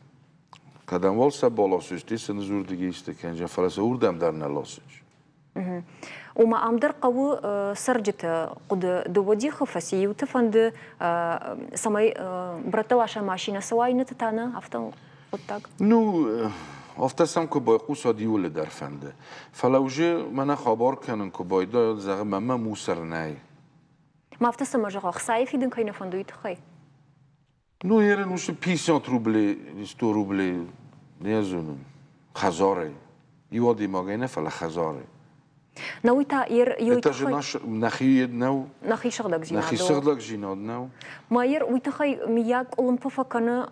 Кӕдӕм уал сӕ баласыс, сын дзурдыги исты кӕнджын, фӕлӕ сӕ уырдӕм дӕр нӕ ласыс. Ома ам дӕр хъӕуы цӕрджыты хъуыды дыууӕ дихы фӕци. Иуты фӕнды, цӕмӕй брӕттӕ ласӕн машинӕ цӕуа, иннӕты та нӕ, афтӕ хъуыддаг. Ну, Афтӕ сӕм куы байхъусад, иуылы дӕр фӕнды. Фӕлӕ уже мӕнӕ хабар кӕнын куы байдайа, зӕгъы, мӕнмӕ мусор нӕй. Ма афтӕ цӕмӕ зӕгъа, хцайы фидын кӕй нӕ фӕнды, уый тыххӕй? Ну, ерын уыцы 50 рублей, 100 рублей, не зонын, хӕдзарӕй. Иу адӕймагӕй нӕ, фӕлӕ хӕдзарӕй. На уый та ер Это же наш нӕхи нӕу. Нӕхи сыгъдӕгдзинад. Нӕхи сыгъдӕгдзинад нӕу. Майер уый тыххӕй миййаг къуылымпы фӕкӕны,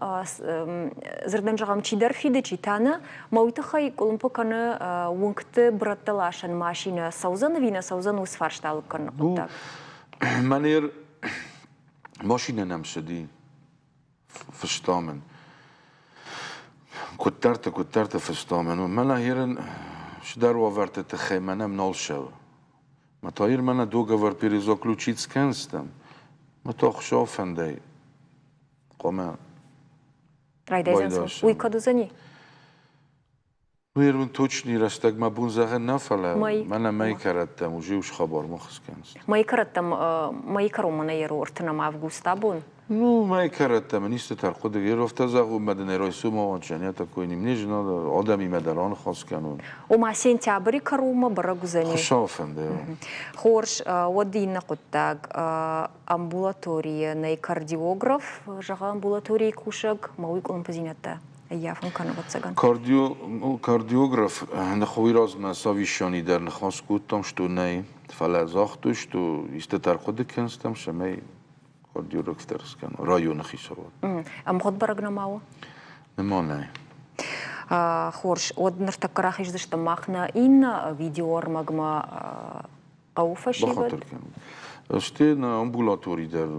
дзырдӕн зӕгъӕм, чидӕр фиды, чи та нӕ, ма уый тыххӕй къуылымпы кӕны уынгты брӕттӕ ласӕн машинӕ цӕудзӕн ӕви нӕ цӕудзӕн, уыцы фарста алыг кӕныны хъуыддаг. Мӕнер машинӕ нӕм цыди, фыста мын. Куыддӕрты, куыддӕрты фыста мын. Мӕнӕ ерын цыдӕр уавӕрты тыххӕй мӕнӕм нал цӕуы. Мӕ та ир мӕнӕ договор перезаключить скӕндзыстӕм. Мӕ та Хуыцау фӕндӕй хъуамӕ Райдайдзӕн. Уый кӕд уыдзӕни? Ну, ерын точный рӕстӕг мӕ бон зӕгъын нӕ, фӕлӕ мӕнӕ мӕй кӕрӕттӕм уже уж хабар мах скӕныс. Мӕй кӕрӕттӕм, мӕй кӕронмӕ нӕ еру ӕртынӕм август абон. Ну, мӕй кӕрӕттӕм исты тӕрхъуыды. Ерофтӕ зӕгъун, мӕ дын райсомӕ уанчан, я такой не мне же надо адӕмимӕ дӕр аныхас кӕнон. Ома сентябры кӕронмӕ бӕрӕг уыдзӕни. Хуыцауы фӕнды. Хорз, уӕд иннӕ хъуыддаг. Амбулаторийы нӕй кардиограф, зӕгъы амбулаторийы кусӕг, мӕ уый къуылымпыдзинӕдтӕ ӕййафын кӕны, ӕвӕццӕгӕн. Кардиограф уый размӕ совещани дӕр ныхас кодтам, что нӕй, фӕлӕ загътой, что исты ӕрхъуыды кӕндзыстӕм, цӕмӕй кардиограф дӕр скӕной районы хицауад. Ӕмгъуыд бӕрӕг нӕма у? Нырма нӕй. Хорз, уӕд ныртӕккӕ рахиздзыстӕм мах нӕ иннӕ видеоӕрмӕгмӕ хъӕуы фӕсивӕд. Бахатыр кӕнут. Стӕй нӕ амбулатори дӕр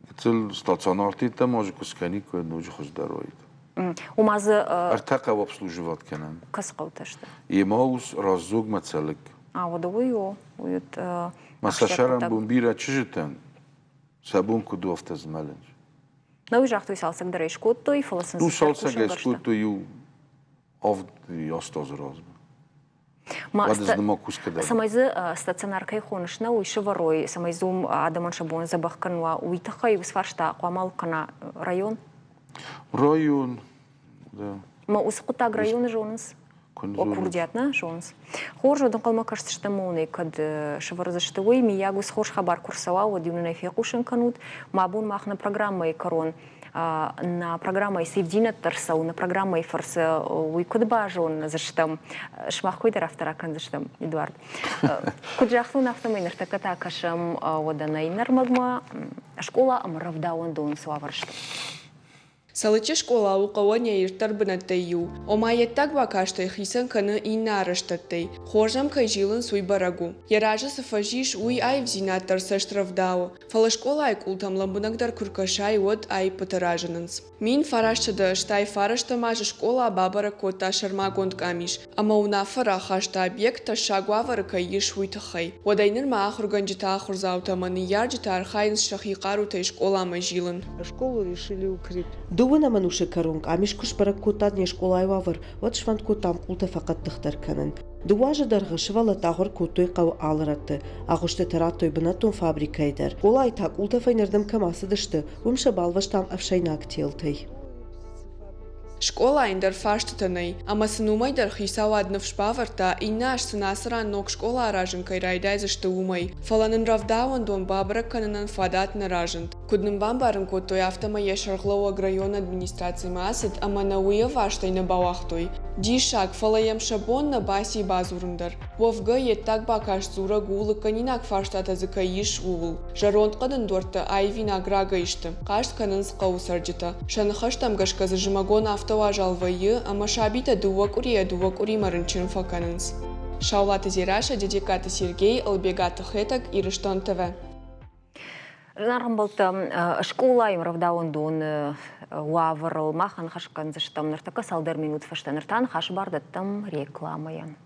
Гыццыл стационартӕ ма куы скӕниккой, ноджы хуыздӕр уаид. Ома дзы Ӕртӕ хъӕуы обслуживать кӕнӕм. Кӕцы хъӕутӕ сты? Емаус, Раздзогмӕ Цӕлыкк. А, уӕдӕ уый у. Уый уыд Ма сӕ сӕрӕнбон бирӕ чызджытӕн сӕ бон куыд у, афтӕ змӕлынц. Нӕ уый загътой, цалцӕг дӕр ӕй скодтой, фӕлӕ сын Ну, цалцӕг ӕй скодтой иу авд азы размӕ. Цӕмӕй дзы стационар кӕй хоныс, нӕ уый сӕвӕрой, цӕмӕй дзы уым адӕмӕн сӕ бон дзӕбӕх кӕнын уа, уый тыххӕй уыцы фарста хъуамӕ алыг кӕна район? Район, да. Ма уыцы хъуыддаг районы зонынц? О, курдиат нӕ зонынц. Хорз, уӕд ӕнхъӕлмӕ кӕсдзыстӕм уонӕй, кӕд сӕвӕрдзысты, уый. Миййаг уыцы хорз хабар куы рцӕуа, уӕд-иу нын ӕй фехъусын кӕнут. Мӕ бон мах нӕ программӕйы кӕрон нӕ программӕйы цы ивдзинӕдтӕ ӕрцӕуы, нӕ программӕйы фӕрцы уый куыд базондзыстӕм, сымах кой дӕр афтӕ ракӕндзыстӕм, Эдуард. Куыд загътон, афтӕмӕй ныртӕккӕ та кӕсӕм уӕдӕ нӕ иннӕ ӕрмӕгмӕ, скъола ӕмӕ рӕвдауӕндон цы уавӕр сты. Цӕлыччы скъола у хъӕуӕн йӕ ирддӕр бынӕттӕй иу. Ома йе ддаг бакастӕй хицӕн кӕны иннӕ арӕзтӕдтӕй. Хорз ӕм кӕй зилынц, уый бӕрӕг у. Йӕ разы цы фӕз ис, уый аивдзинад дӕр цӕст рӕвдауы. Фӕлӕ скъолайы къултӕм лӕмбынӕгдӕр куы ркӕсай, уӕд аиппытӕ разынынц. 1989 азы скъола бабӕрӕг кодта сӕрмагонд къамис ӕмӕ уынаффӕ рахаста, объект тӕссаг уавӕры кӕй ис, уый тыххӕй. Уӕдӕй нырмӕ ахуыргӕнджытӕ, ахуырдзаутӕ ӕмӕ ныййарджытӕ архайынц сӕхи хъарутӕй скъоламӕ зилын. Школу решили укрепить. Дыууынӕм ӕнусы кӕрон къамис куы сбӕрӕг кодта не скъолайы уавӕр, уӕд сфӕнд кодтам къултӕ фӕхъӕддыхдӕр кӕнын. Дыууӕ азы дӕргъы сывӕллӕттӕ ахуыр кодтой хъӕуы алы рӕтты. Агъуыстытӕ радтой бынӕттон фабрикӕйы дӕр. Скъолайы та къултӕ фӕйнӕрдӕм кӕм ацыдысты, уым сӕ балвӕстам ӕфсӕйнаг телтӕй. Скъолайы ӕндӕр фарстытӕ нӕй, ӕмӕ сын уымӕй дӕр хицауад ныфс бавӕрдта, иннӕ аз сын ацы ран ног скъола аразын кӕй райдайдзысты, уымӕй. Фӕлӕ нын рӕвдауӕндон бабӕрӕг кӕнынӕн фадат нӕ разынд. Куыд нын бамбарын кодтой, афтӕмӕй йӕ сӕргълӕууӕг районы администрацимӕ ацыд ӕмӕ нӕ уый ӕвастӕй нӕ бауагътой. Диссаг, фӕлӕ йӕм сӕ бон нӕ баци бадзурын дӕр. Уӕвгӕ, йе ддаг бакаст дзурӕг у, лыггӕнинаг фарстатӕ дзы кӕй ис, ууыл. Зӕронд хъӕдын дуӕрттӕ аивинаг рагӕй сты, хъаст кӕнынц хъӕуы цӕрджытӕ. Сӕ ныхӕстӕм гӕсгӕ дзы зымӕгон афтӕ уазал вӕййы, ӕмӕ сабитӕ дыууӕ къуырийӕ дыууӕ къуыримӕ рынчын фӕкӕнынц. Саулаты Дзерассӕ, Дедегкаты Сергей, Ӕлбегаты Хетӕг, Ирыстон ТВ. Зынаргъ ӕмбӕлттӕ, скъолайы рӕвдауӕндоны уавӕрыл мах аныхас кӕндзыстӕм ныртӕккӕ цалдӕр минут фӕстӕ. Ныр та ныхасы бар дӕттӕм рекламӕйӕн.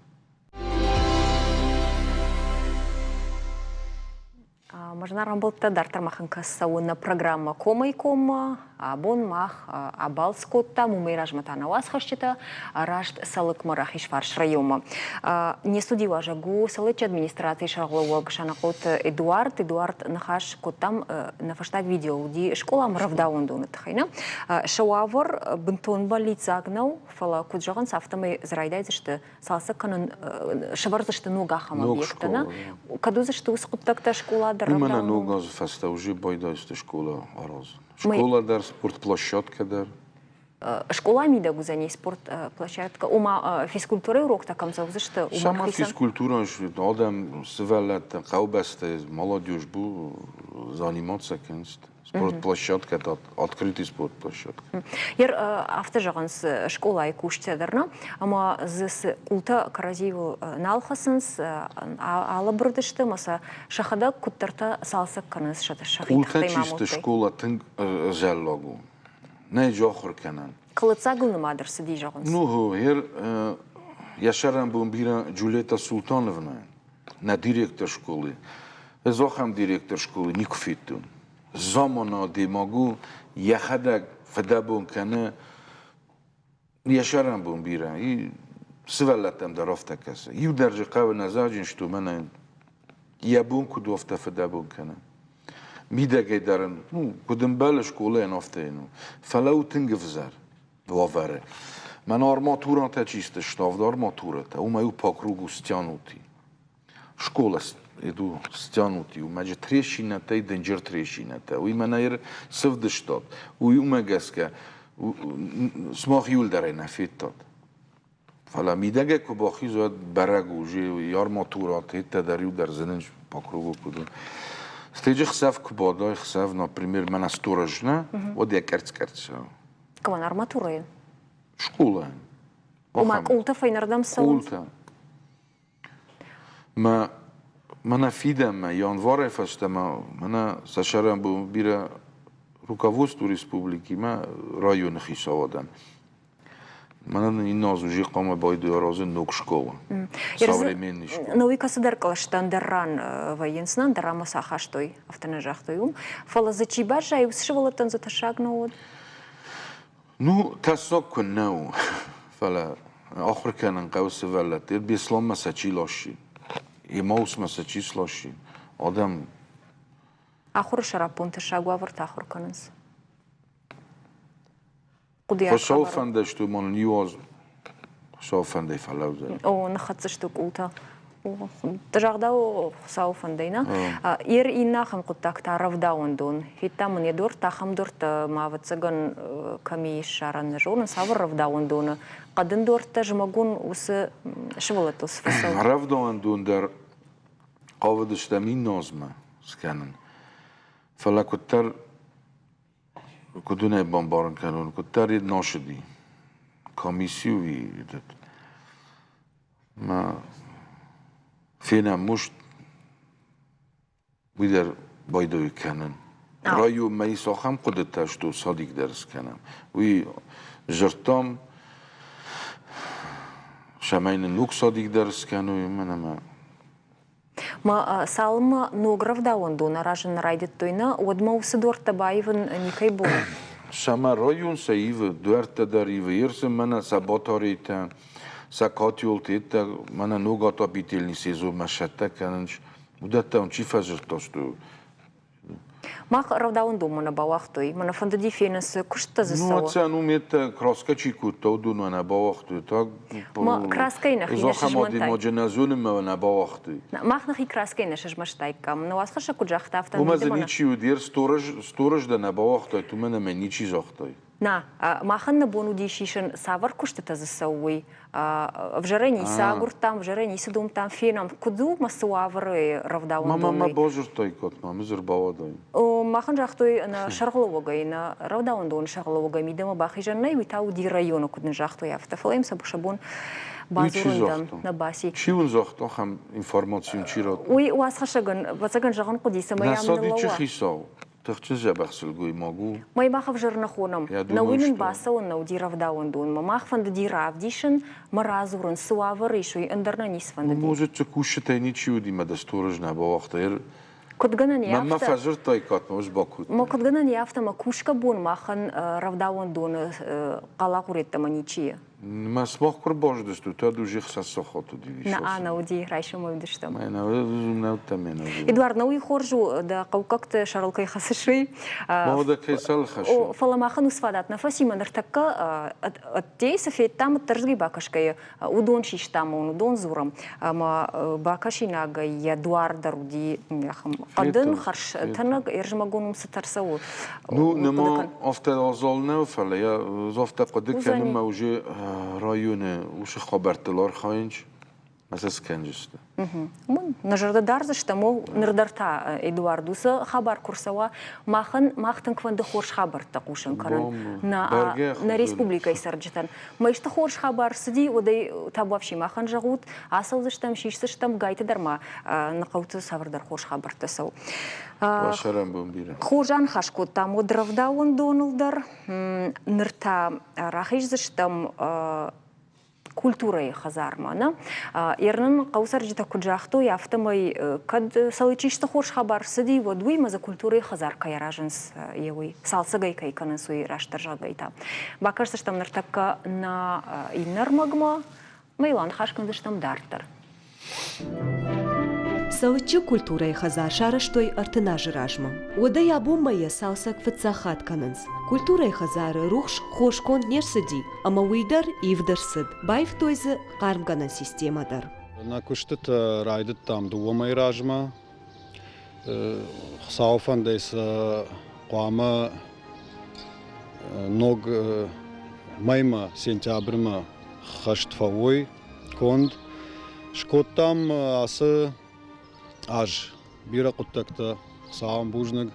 Мӕ зынаргъ ӕмбӕлттӕ, дарддӕр махӕн цӕуы нӕ программӕ «Комӕй коммӕ». Абон мах абалц кодтам, уымӕй размӕ та нӕ уацхӕсджытӕ раст Цӕлыкмӕ рахизфарс районмӕ. Не студийы уазӕг у Цӕлыччы администрацийы сӕргълӕууӕг Санахъоты Эдуард. Эдуард, ныхас кодтам, нӕ фӕстаг видео уыди скъоламӕ рӕвдауӕндоны тыххӕй. Нӕ? Сӕ уавӕр бынтон бӕллиццаг нӕу, фӕлӕ куыд зӕгъынц, афтӕмӕй дзы райдайдзысты цалцӕг кӕнын, сӕвӕрдзысты ног ахӕм объекттӕ. Нӕ? Кӕд уыдзысты уыцы хъуыддӕгтӕ скъола дӕр? Уымӕн ног азы фӕстӕ уже байдайдзысты скъола аразын. Школа дӕр, спортплощадка дӕр. Скъола мидӕг уыдзӕни спортплощадка, ома физкультурӕйы уроктӕ кӕм цӕудзысты, уымӕн Сама физкультура адӕм, сывӕллӕттӕ, хъӕубӕстӕ, молодежь бу заниматься кӕнынц. Спортплощадка это открытый спортплощадка. Ер афтӕ зӕгъынц скъолайы кусджытӕ дӕр, нӕ? Ӕмӕ дзы цы къултӕ кӕрӕдзиуыл нал хӕцынц, алӕбырдысты ӕмӕ сӕ сӕхӕдӕг куыддӕртӕ цалцӕг кӕнынц сӕхи Къултӕ чи сты, скъола тынг зӕллаг у. Нӕй ахуыр кӕнӕн. Хъылыццагыл нымад ӕрцыди, зӕгъынц. Ну, ер йӕ сӕрӕнбон бирӕ Джульетта Султановна, нӕ директор школы. Ӕз ахӕм директор школы никуы федтон. Замана адӕймаг у, йӕхӕдӕг фыдӕбон кӕны, Йӕ сӕрӕнбон бирӕ. И сывӕллӕттӕм дӕр афтӕ кӕсы. Иу дӕр дзы хъӕуы нӕ заджын сты, мӕнӕ йӕ бон куыд у, афтӕ фыдӕбон кӕны. Мидӕгӕй дӕр ын, ну, куыд ӕмбӕлы скъолайӕн, афтӕ йын у. Фӕлӕ у тынг ӕвзӕр уавӕры. Мӕнӕ арматурӕтӕ чи сты, ставд арматурӕтӕ, уымӕй у по кругу стянутый. Школа иду стянутый, уымӕ же трещинӕтӕй дынджыр трещинӕтӕ. Уый мӕнӕ ир сывдыстат. Уый уымӕ гӕсгӕ сымах иуылдӕр ӕй нӕ федтат. Фӕлӕ мидӕгӕй куы бахизы, уӕд бӕрӕг у, же арматура теттӕ дӕр иу дӕр зынынц по кругу куыд у. Стеджы хсӕв куы бадай, хсӕв, например, мӕнӕ сторож нӕ, уӕд йӕ къӕрцц-къӕрцц цӕуы. Кӕмӕн арматурӕйы? Скъолайӕн. Ома къултӕ фӕйнӕрдӕм цӕуынц? Къултӕ. Мӕ мӕнӕ фидӕнмӕ, январӕй фӕстӕмӕ мӕнӕ сӕ сӕрӕнбон бирӕ руководство республикимӕ районы хицауадӕн. Мӕнӕн иннӕ аз уже хъуамӕ байдайа аразын ног школа. Современный школа. Науи кӕцыдӕр кълӕстӕ ӕндӕр ран вӕййынц, нӕ ӕндӕр ранмӕ сӕ ахастой, афтӕ нӕ загътой уым. Фӕлӕ дзы чи баззайы, уыцы сывӕллӕттӕн дзы тӕссаг нӕ уыд? Ну, тӕссаг куыннӕ у, фӕлӕ ахуыр кӕнын хъӕуы сывӕллӕтты. Бесланмӕ сӕ чи ласси, Емаусмӕ сӕ чи сласси, адӕм. Ахуыры сӕраппонд тӕссаг уавӕрты ахуыр кӕнынц. Хуыцауы фӕндӕй сты, уымӕн иу аз Хуыцауы фӕндӕй фӕлӕудзӕн. О, ныххӕццӕ къултӕ. Загъдау Хуыцауы фӕндӕй, нӕ? Ер иннӕ ахӕм хъуыддаг та рӕвдауӕндон. Федтам ын йӕ дуртӕ, ахӕм дуртӕ ма, ӕвӕццӕгӕн, кӕм ис ссарӕн, нӕ зонын, цавӕр рӕвдауӕндоны. Хъӕдын дуртӕ зымӕгон уыцы сывӕллӕттыл цы фӕцӕуы? Рӕвдауӕндон дӕр хъавыдыстӕм иннӕ азмӕ скӕнын. Фӕлӕ куыддӕр Куыд уын ӕй бамбарын кӕнон, куыддӕр насыди. Комисси уи этот. Мӕ фенӕм муст, уый дӕр байдайы кӕнын. Районмӕ ис ахӕм хъуыдытӕ, что садик дӕр скӕнӕм. Уый дзырдтам, цӕмӕй нын ног садик дӕр скӕной, уымӕн ӕмӕ Ма цалынмӕ ног рӕвдауӕндон аразын нӕ райдыдтой, нӕ, уӕдмӕ уыцы дуӕрттӕ баивын никӕй бон. Сӕмӕ район сӕ ивы, дуӕрттӕ дӕр ивы. Ерсы мӕнӕ сӕ батарейтӕ, сӕ котелтӕ, мӕнӕ ног отопительный сезонмӕ сӕттӕ кӕнынц. Уыдӕттӕ чи фӕдзырдта, что Мах рӕвдауӕндонмӕ нӕ бауагътой. Мӕнӕ фӕндыди фенын, цы куысттӕ дзы Ну, цӕуы. оцен уым это краска чи кодта, уыдонмӕ нӕ бауагътой. Так, Ма краскӕй нӕхи нӕ Ахӕм сызмӕнтай. адӕймаджы нӕ зонын мӕ нӕ бауагътой. Мах нӕхи краскӕй нӕ сызмӕстаиккам. Нӕ уацхӕссӕг куыд загъта, афтӕ Уымӕ дзы мидӕмӕ нӕ. ничи уыд. Ер сторож, сторож дӕ нӕ бауагътай, уымӕн ӕмӕ ничи загътай. Нӕ, махӕн нӕ бон уыди сисын, цавӕр куыстытӕ дзы цӕуы, уый. Ӕвзӕрӕй ницы агуырдтам, ӕвзӕрӕй ницы домдтам, фенӕм, куыд у мӕ цы уавӕры рӕвдауӕндон. Мамӕ базырдтаиккат, ма мызыр бауадай. Махӕн загътой, нӕ сӕргълӕууӕгӕй, нӕ рӕвдауӕндоны сӕргълӕууӕгӕй мидӕмӕ бахизӕн нӕй, уый та уыди районы, куыд нын загътой, афтӕ. Фӕлӕ йын сӕ бон бадзурын дӕм нӕ баци. Чи уын загъта ахӕм информаци уын чи радта? Уый уацхӕссӕгӕн, ӕвӕццӕгӕн, зӕгъын хъуыди, цӕмӕй Нӕ ам садичы ныллӕууа. хицау Тыхджын дзӕбӕх сылгоймаг у. Мӕй мах ӕвзӕр нӕ хонӕм. Нӕ уый нын бацӕуӕн нӕ уыди рӕвдауӕндонмӕ. Мах фӕндыди равдисын мӕ радзурын, цы уавӕры ис, уый, ӕндӕр нӕ ницы фӕндыди. Может, кусджытӕй ничи уыди мӕ дӕ сторож нӕ бауагъта. Куыд гӕнӕн и Мӕнмӕ афтӕ? фӕдзырдтаиккат, ӕз бакодтон. Ма куыд гӕнӕн и афтӕ, мӕ кусгӕ бон махӕн рӕвдауӕндоны хъалагъуреттӕмӕ ничи и. Мӕ сымах куы ӕрбазыдыстут, уӕд уже хсӕз сахат уыди. Нӕ, нӕ уыди, райсомӕй уыдыстӕм. Нӕ, нӕ уыдтӕ ме нӕ Эдуард, нӕ уый хорз у, дӕ хъӕуккӕгты сӕрыл кӕй хӕцыс, уый. Ма кӕй сӕрыл хӕссын? Фӕлӕ махӕн уыцы фадат нӕ фӕци, мӕ ныртӕккӕ ӕддейы цы федтам, ӕддӕрдыгӕй бакӕсгӕйӕ, уыдон систам, уыдон дзурӕм. Ӕмӕ бакӕсинагӕй йӕ дуар дӕр уыди ахӕм хъӕдын, хӕрз тӕнӕг, ӕрзымӕгон уым цытӕ рцӕуы. Ну, нема афтӕ азал нӕу, фӕлӕ йӕ афтӕ хъуыды кӕнын мӕ уже районы уыцы хабӕрттыл архайынч, ӕз скӕнджысты. Нӕ зӕрдӕ дардзыстӕм, ныр дӕр та, Эдуард, уыцы хабар куы рцӕуа, махӕн мах тынг фӕнды хорз хабӕрттӕ хъусын кӕнын нӕ республикӕйы цӕрджытӕн. Мӕсты хорз хабар цыди, уӕд ӕй табуафси махӕн зӕгъут, ацӕудзыстӕм, сисдзыстӕм, гайты дӕр ма нӕ хъӕуты цавӕрдӕр хорз хабӕрттӕ цӕуы. Хорз аныхас кодтам уӕд рӕвдауӕндоныл дӕр. Ныр та рахиздзыстӕм культурӕйы хӕдзармӕ. Нӕ? Ернын хъӕуы цӕрджытӕ куыд загътой, афтӕмӕй кӕд Салычисты хорз хабар цыди, уӕд уый ӕмӕ дзы культурӕйы хӕдзар кӕй аразынц, йе уый цалцӕгӕй кӕй кӕнынц, уый растдӕр зӕгъгӕй та. Бакӕсдзыстӕм ныртӕккӕ нӕ иннӕ ӕрмӕгмӕ, ӕмӕ йыл аныхас кӕндзыстӕм дарддӕр. Цӕлыччы культурӕйы хӕдзар сарӕзтой 30 азы размӕ. Уӕдӕй абонмӕ йӕ цалцӕг фыццаг хатт кӕнынц. Культурӕйы хӕдзары рухс хорз конд не рцыди, ӕмӕ уый дӕр ивд ӕрцыд. Баивтой дзы хъармгӕнӕн системӕ дӕр. Нӕ куыстытӕ райдыдтам дыууӕ мӕйы размӕ. Хуыцауы фӕндӕй сӕ хъуамӕ ног мӕймӕ, сентябрьмӕ хӕст фӕуой конд. Скодтам ацы аз бирӕ хъуыддӕгтӕ, Хуыцауӕн бузныг.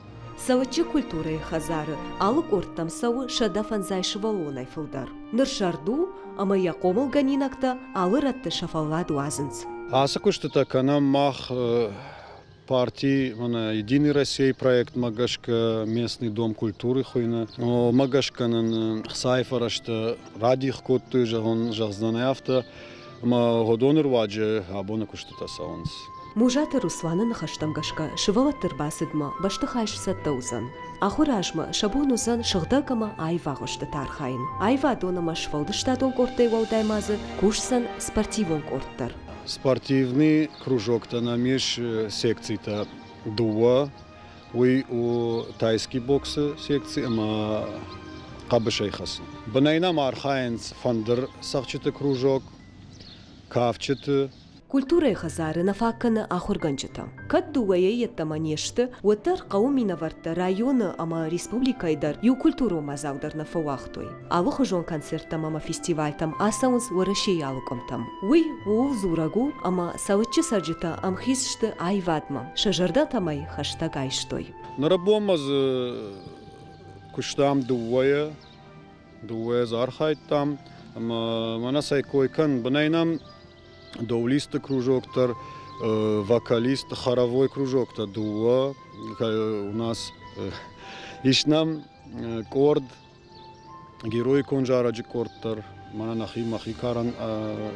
Цӕлыччы культурӕйы хӕдзары алы къордтӕм цӕуы 150 сывӕллонӕй фылдӕр. Ныр сӕрд у, ӕмӕ йӕ хъомылгӕнинӕгтӕ алы рӕтты сӕ фӕллад уадзынц. Ацы куыстытӕ кӕнӕм мах парти мӕнӕ Единый Россия проектмӕ гӕсгӕ местный дом культуры хуыйны. Уымӕ гӕсгӕ нын хцайы фӕрӕзтӕ радих кодтой, зӕгъын, зӕгъдзӕн афтӕ, ӕмӕ уыдоны руаджы абоны куыстытӕ цӕуынц. Музаты Русланы ныхӕстӕм гӕсгӕ, сывӕллӕтты ӕрбацыдмӕ бӕстыхай сцӕттӕ уыдзӕн. Ахуыры азмӕ сӕ бон уыдзӕн сыгъдӕг ӕмӕ аив агъуыстыты архайын. Аивадон ӕмӕ сфӕлдыстадон къордтӕй уӕлдай ма дзы кусдзӕн спортивон къорд дӕр. Спортивный кружоктӕ нӕм ис секцитӕ дыууӕ. Уый у тайский боксы секци ӕмӕ хъӕбысӕй хӕцын. Бынӕй нӕм архайынц фӕндыр цӕгъдджыты кружок, кафджыты. Культурӕйы хӕдзары нӕ фаг кӕны ахуыргӕнджытӕ. Кӕд дыууӕйӕ йеддӕмӕ не сты, уӕддӕр хъӕуы минӕвӕрттӕ районы ӕмӕ республикӕйы дӕр иу культурон мадзал дӕр нӕ фӕуагътой. Алыхуызон концерттӕм ӕмӕ фестивальтӕм ацӕуынц Уӕрӕсейы алы къуымтӕм. Уый ууыл дзурӕг у, ӕмӕ Цӕлыччы цӕрджытӕ ӕмхиц сты аивадмӕ, сӕ зӕрдӕтӕм ӕй хӕстӕг айстой. Ныры бонмӕ дзы куыстам дыууӕйӕ, дыууӕйӕ дзы архайдтам ӕмӕ мӕнӕ цӕй кой кӕн, бынӕй нӕм доулистты кружок дӕр, вокалист, хоровой кружоктӕ дыууӕ. У нас ис нӕм къорд, героикон зарӕджы къорд дӕр. Мӕнӕ нӕхи мӕхи карӕн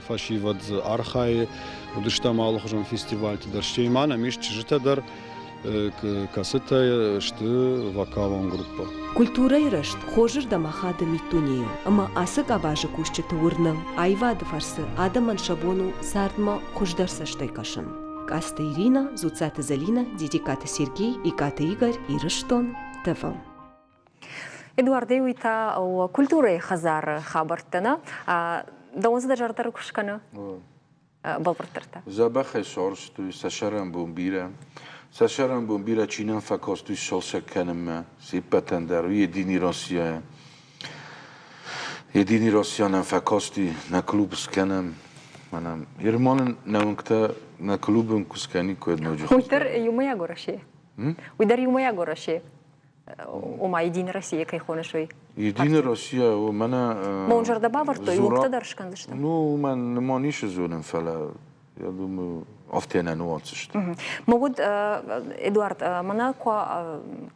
фӕсивӕд дзы архайы. Уыдыстӕм алыхуызон фестивальты дӕр. Стӕй ма нӕм ис чызджытӕ дӕр, кӕцытӕ сты вокалон группӕ. Культурӕйы рӕзт хорзырдӕм ахады миддунейыл, ӕмӕ ацы къабазы кусджыты уырны, аивады фӕрцы адӕмӕн сӕ бон у цардмӕ хуыздӕр цӕстӕй кӕсын. Къацты Иринӕ, Дзуццаты Зӕлинӕ, Дидикаты Сергей, Икъаты Игорь, Ирыстон, ТВ. Эдуардӕй уый та культурӕйы хӕдзары хабӕрттӕ нӕ? Дӕуӕн дзы дӕ зӕрдӕ рухс кӕны? Бӕлвырддӕр та. Дзӕбӕхӕй сарӕзтой сӕ сӕрӕнбон бирӕ. Сӕ сӕрӕнбон бирӕ чи нӕм фӕкасти сцалцӕг кӕнынмӕ, се ппӕтӕн дӕр Единый Россия. Единый Россия нӕм фӕкасти, нӕ клуб скӕнӕм. Мӕнӕ Ерманӕн нӕ уынгтӕ нӕ клубы куы скӕниккой ноджы. Уый дӕр иумӕйаг Уӕрӕсе. Уый дӕр иумӕйаг Уӕрӕсе. Ома Единая Россия кӕй хоныс, уый. Единая Россия, у мӕнӕ. Мон зӕрдӕ бавӕрдтой, уынгтӕ дӕр скӕндзысты. Ну, мӕн нымон ницы зонын, фӕлӕ я думаю, Афтӕ нӕ ныуадздзысты. Мӕ уд, Эдуард, мӕнӕ куы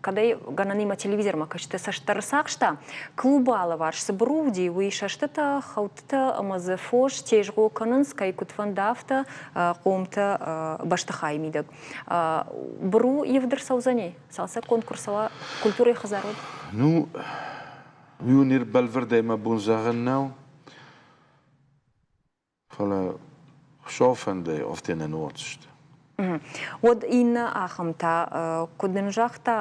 кӕдӕй гӕнӕнимӕ телевизормӕ кӕсты цӕстдӕр цахста, клубы алыварс цы быру уыди, уый сӕстытӕ, хӕлдтытӕ ӕмӕ дзы фос тезгъо кӕнынц, кӕй куыд фӕнды, афтӕ хъомтӕ бӕстыхайы мидӕг. Быру ивд ӕрцӕудзӕни? Цалцӕггонд куы рцӕуа культурӕйы хӕдзарад? Ну, уый ныр бӕлвырдӕй мӕ бон зӕгъын нӕу. Фӕлӕ Хуыцауы фӕндӕй афтӕ нӕ ныуадздзысты. Уӕд иннӕ ахӕм та, куыд нын загъта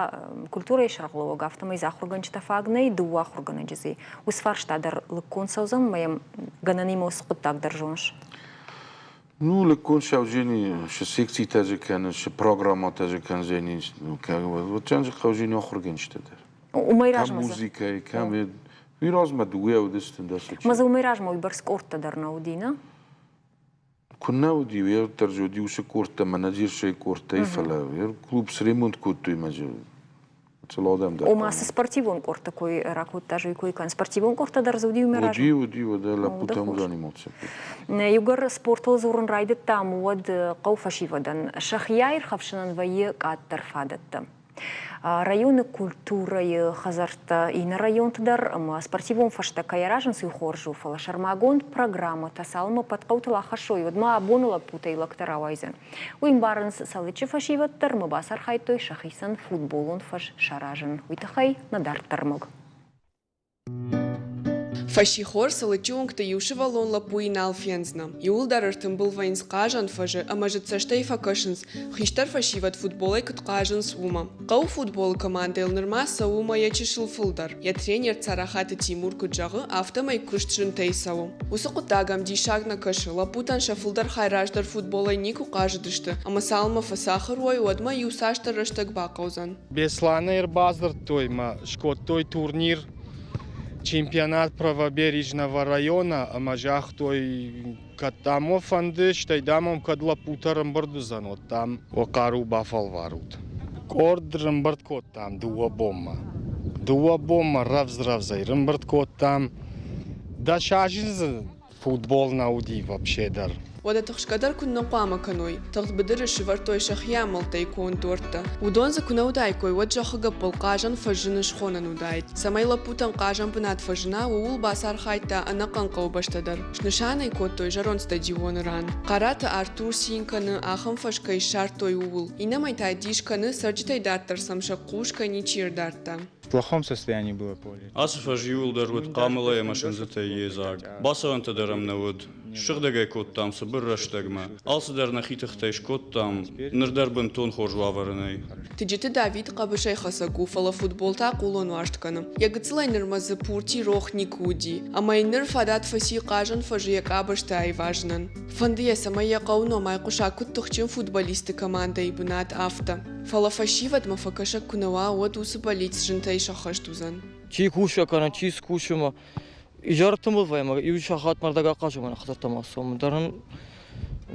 культурӕйы сӕргълӕууӕг, афтӕмӕй дзы ахуыргӕнджытӕ фаг нӕй, дыууӕ ахуыргӕнӕджы дзы. Уыцы фарста дӕр лыггонд цӕудзӕн ӕмӕ йӕм гӕнӕнимӕ уыцы хъуыддаг дӕр зоныс? Ну, лыггонд цӕудзӕни, цы секцитӕ дзы кӕны, цы программӕтӕ дзы кӕндзӕни, уыдон дзы хъӕудзӕни ахуыргӕнджытӕ дӕр. Уымӕй размӕ Кӕм музыкӕйы, кӕм уый размӕ дыууӕ уыдысты дӕсы. Мӕ дзы уымӕй размӕ уыйбӕрц къордтӕ дӕр нӕ уыди, нӕ? Куыннӕ уыди, уӕддӕр дзы уыди уыцы къордтӕ, менеджерсӕй къордтӕй, фӕлӕ клуб сремонт кодтой мӕ дзы цыл адӕм дӕр. Ома цы спортивон къордты кой ракодта, уый кой кӕн. Спортивон къордтӕ дӕр дзы уыди уымӕ размӕ? Уыди, уыди, уӕдӕ лӕппутӕм уыд анимаци. Иугӕр спортыл дзурын райдыдтам, уӕд хъӕу фӕсивӕдӕн сӕхи аирхӕфсынӕн вӕййы къаддӕр фадӕттӕ. Районы культурӕйы хӕдзӕрттӕ иннӕ районты дӕр ӕмӕ спортивон фӕзтӕ кӕй аразынц, уый хорз у, фӕлӕ сӕрмагонд программӕтӕ цалынмӕ ӕппӕт хъӕутыл ахӕссой, уӕдмӕ абоны лӕппутӕй лӕгтӕ рауайдзӕн. Уый ӕмбарынц Цӕлыччы фӕсивӕд дӕр ӕмӕ бацархайдтой сӕхицӕн футболон фӕз саразын. Уый тыххӕй нӕ дарддӕр ӕрмӕг. Фӕссихор Цӕлыччы уынгты иу сывӕллон лӕппуйы нал фендзынӕ. Иууылдӕр ӕртымбыл вӕййынц хъазӕн фӕзы ӕмӕ зыдцӕстӕй фӕкӕсынц, хистӕр фӕсивӕд футболӕй куыд хъазынц, уымӕ. Хъӕуы футболы командӕйыл нырма цӕуы мӕйӕ чысыл фылдӕр. Йӕ тренер Царахаты Тимур куыд зӕгъы, афтӕмӕй куыст зынтӕй цӕуы. Уыцы хъуыддаг ӕм диссаг нӕ кӕсы, лӕппутӕн сӕ фылдӕр хай раздӕр футболӕй никуы хъазыдысты ӕмӕ цалынмӕ фӕцахуыр уой, уӕдмӕ иуцасдӕр рӕстӕг бахъӕудзӕн. Беслӕны ӕрбадзырдтой мӕ, скодтой турнир чемпионат правобережного района ӕмӕ загътой, кӕд дам уӕ фӕнды, стӕй дам уӕм кӕд лӕппутӕ рымбырд уыдзӕн, уӕд дам уӕ хъару бафӕлварут. Къорд рымбырд кодтам дыууӕ бонмӕ. Дыууӕ бонмӕ рӕвдз-рӕвдзӕй рымбырд кодтам. Дӕс азы дзы Футбол нӕ уыди вообще дӕр. Уӕдӕ тыхсгӕ дӕр куыннӕ хъуамӕ кӕной, тыгъд быдыры сывӕрдтой сӕхи амӕлттӕй конд дуӕрттӕ. Уыдон дзы куы нӕ уыдаиккой, уӕд зӕххы гӕппыл хъазӕн фӕзыны схонӕн уыдаид. Цӕмӕй лӕппутӕн хъазӕн бынат фӕзына, ууыл бацархайдта ӕнӕхъӕн хъӕубӕстӕ дӕр. Снысан ӕй кодтой зӕронд стадионы ран. Хъараты Артур цин кӕны, ахӕм фӕз кӕй ссардтой, ууыл. Иннӕмӕй та дис кӕны, цӕрджытӕй дарддӕр сӕм сӕ хъус кӕй ничи ӕрдардта. В плохом состоянии было поле. Ацы фӕз иууылдӕр уыд хъамылӕй ӕмӕ сындзытӕй йедзаг. Бацӕуӕнтӕ дӕр ӕм нӕ уыд. Ссыгъдӕг ӕй кодтам цыбыр рӕстӕгмӕ. Алцыдӕр нӕхи тыхтӕй скодтам, ныр дӕр бынтон хорз уавӕры нӕй. Тыджыты Давид хъӕбысӕйхӕцӕг у, фӕлӕ футбол та хъулон уарзт кӕны. Йӕ гыццылӕй нырмӕ дзы пурти рох никуы уыди, ӕмӕ йын ныр фадат фӕци хъазӕн фӕзы йӕ къабӕзтӕ аивазынӕн. Фӕнды йӕ, цӕмӕй йӕ хъӕуы ном айхъуыса куыд тыхджын футболистты командӕйы бынат, афтӕ. Фӕлӕ фӕсивӕдмӕ фӕкӕсӕг куы нӕ уа, уӕд уыцы бӕллиц зынтӕй сӕххӕст уыдзӕн. Чи куса кӕнӕ чи скусы ма изӕр тымбыл вӕййы иу сахат мӕрдӕг ахъазын мӕ хӕдзӕрттӕм ацӕуын.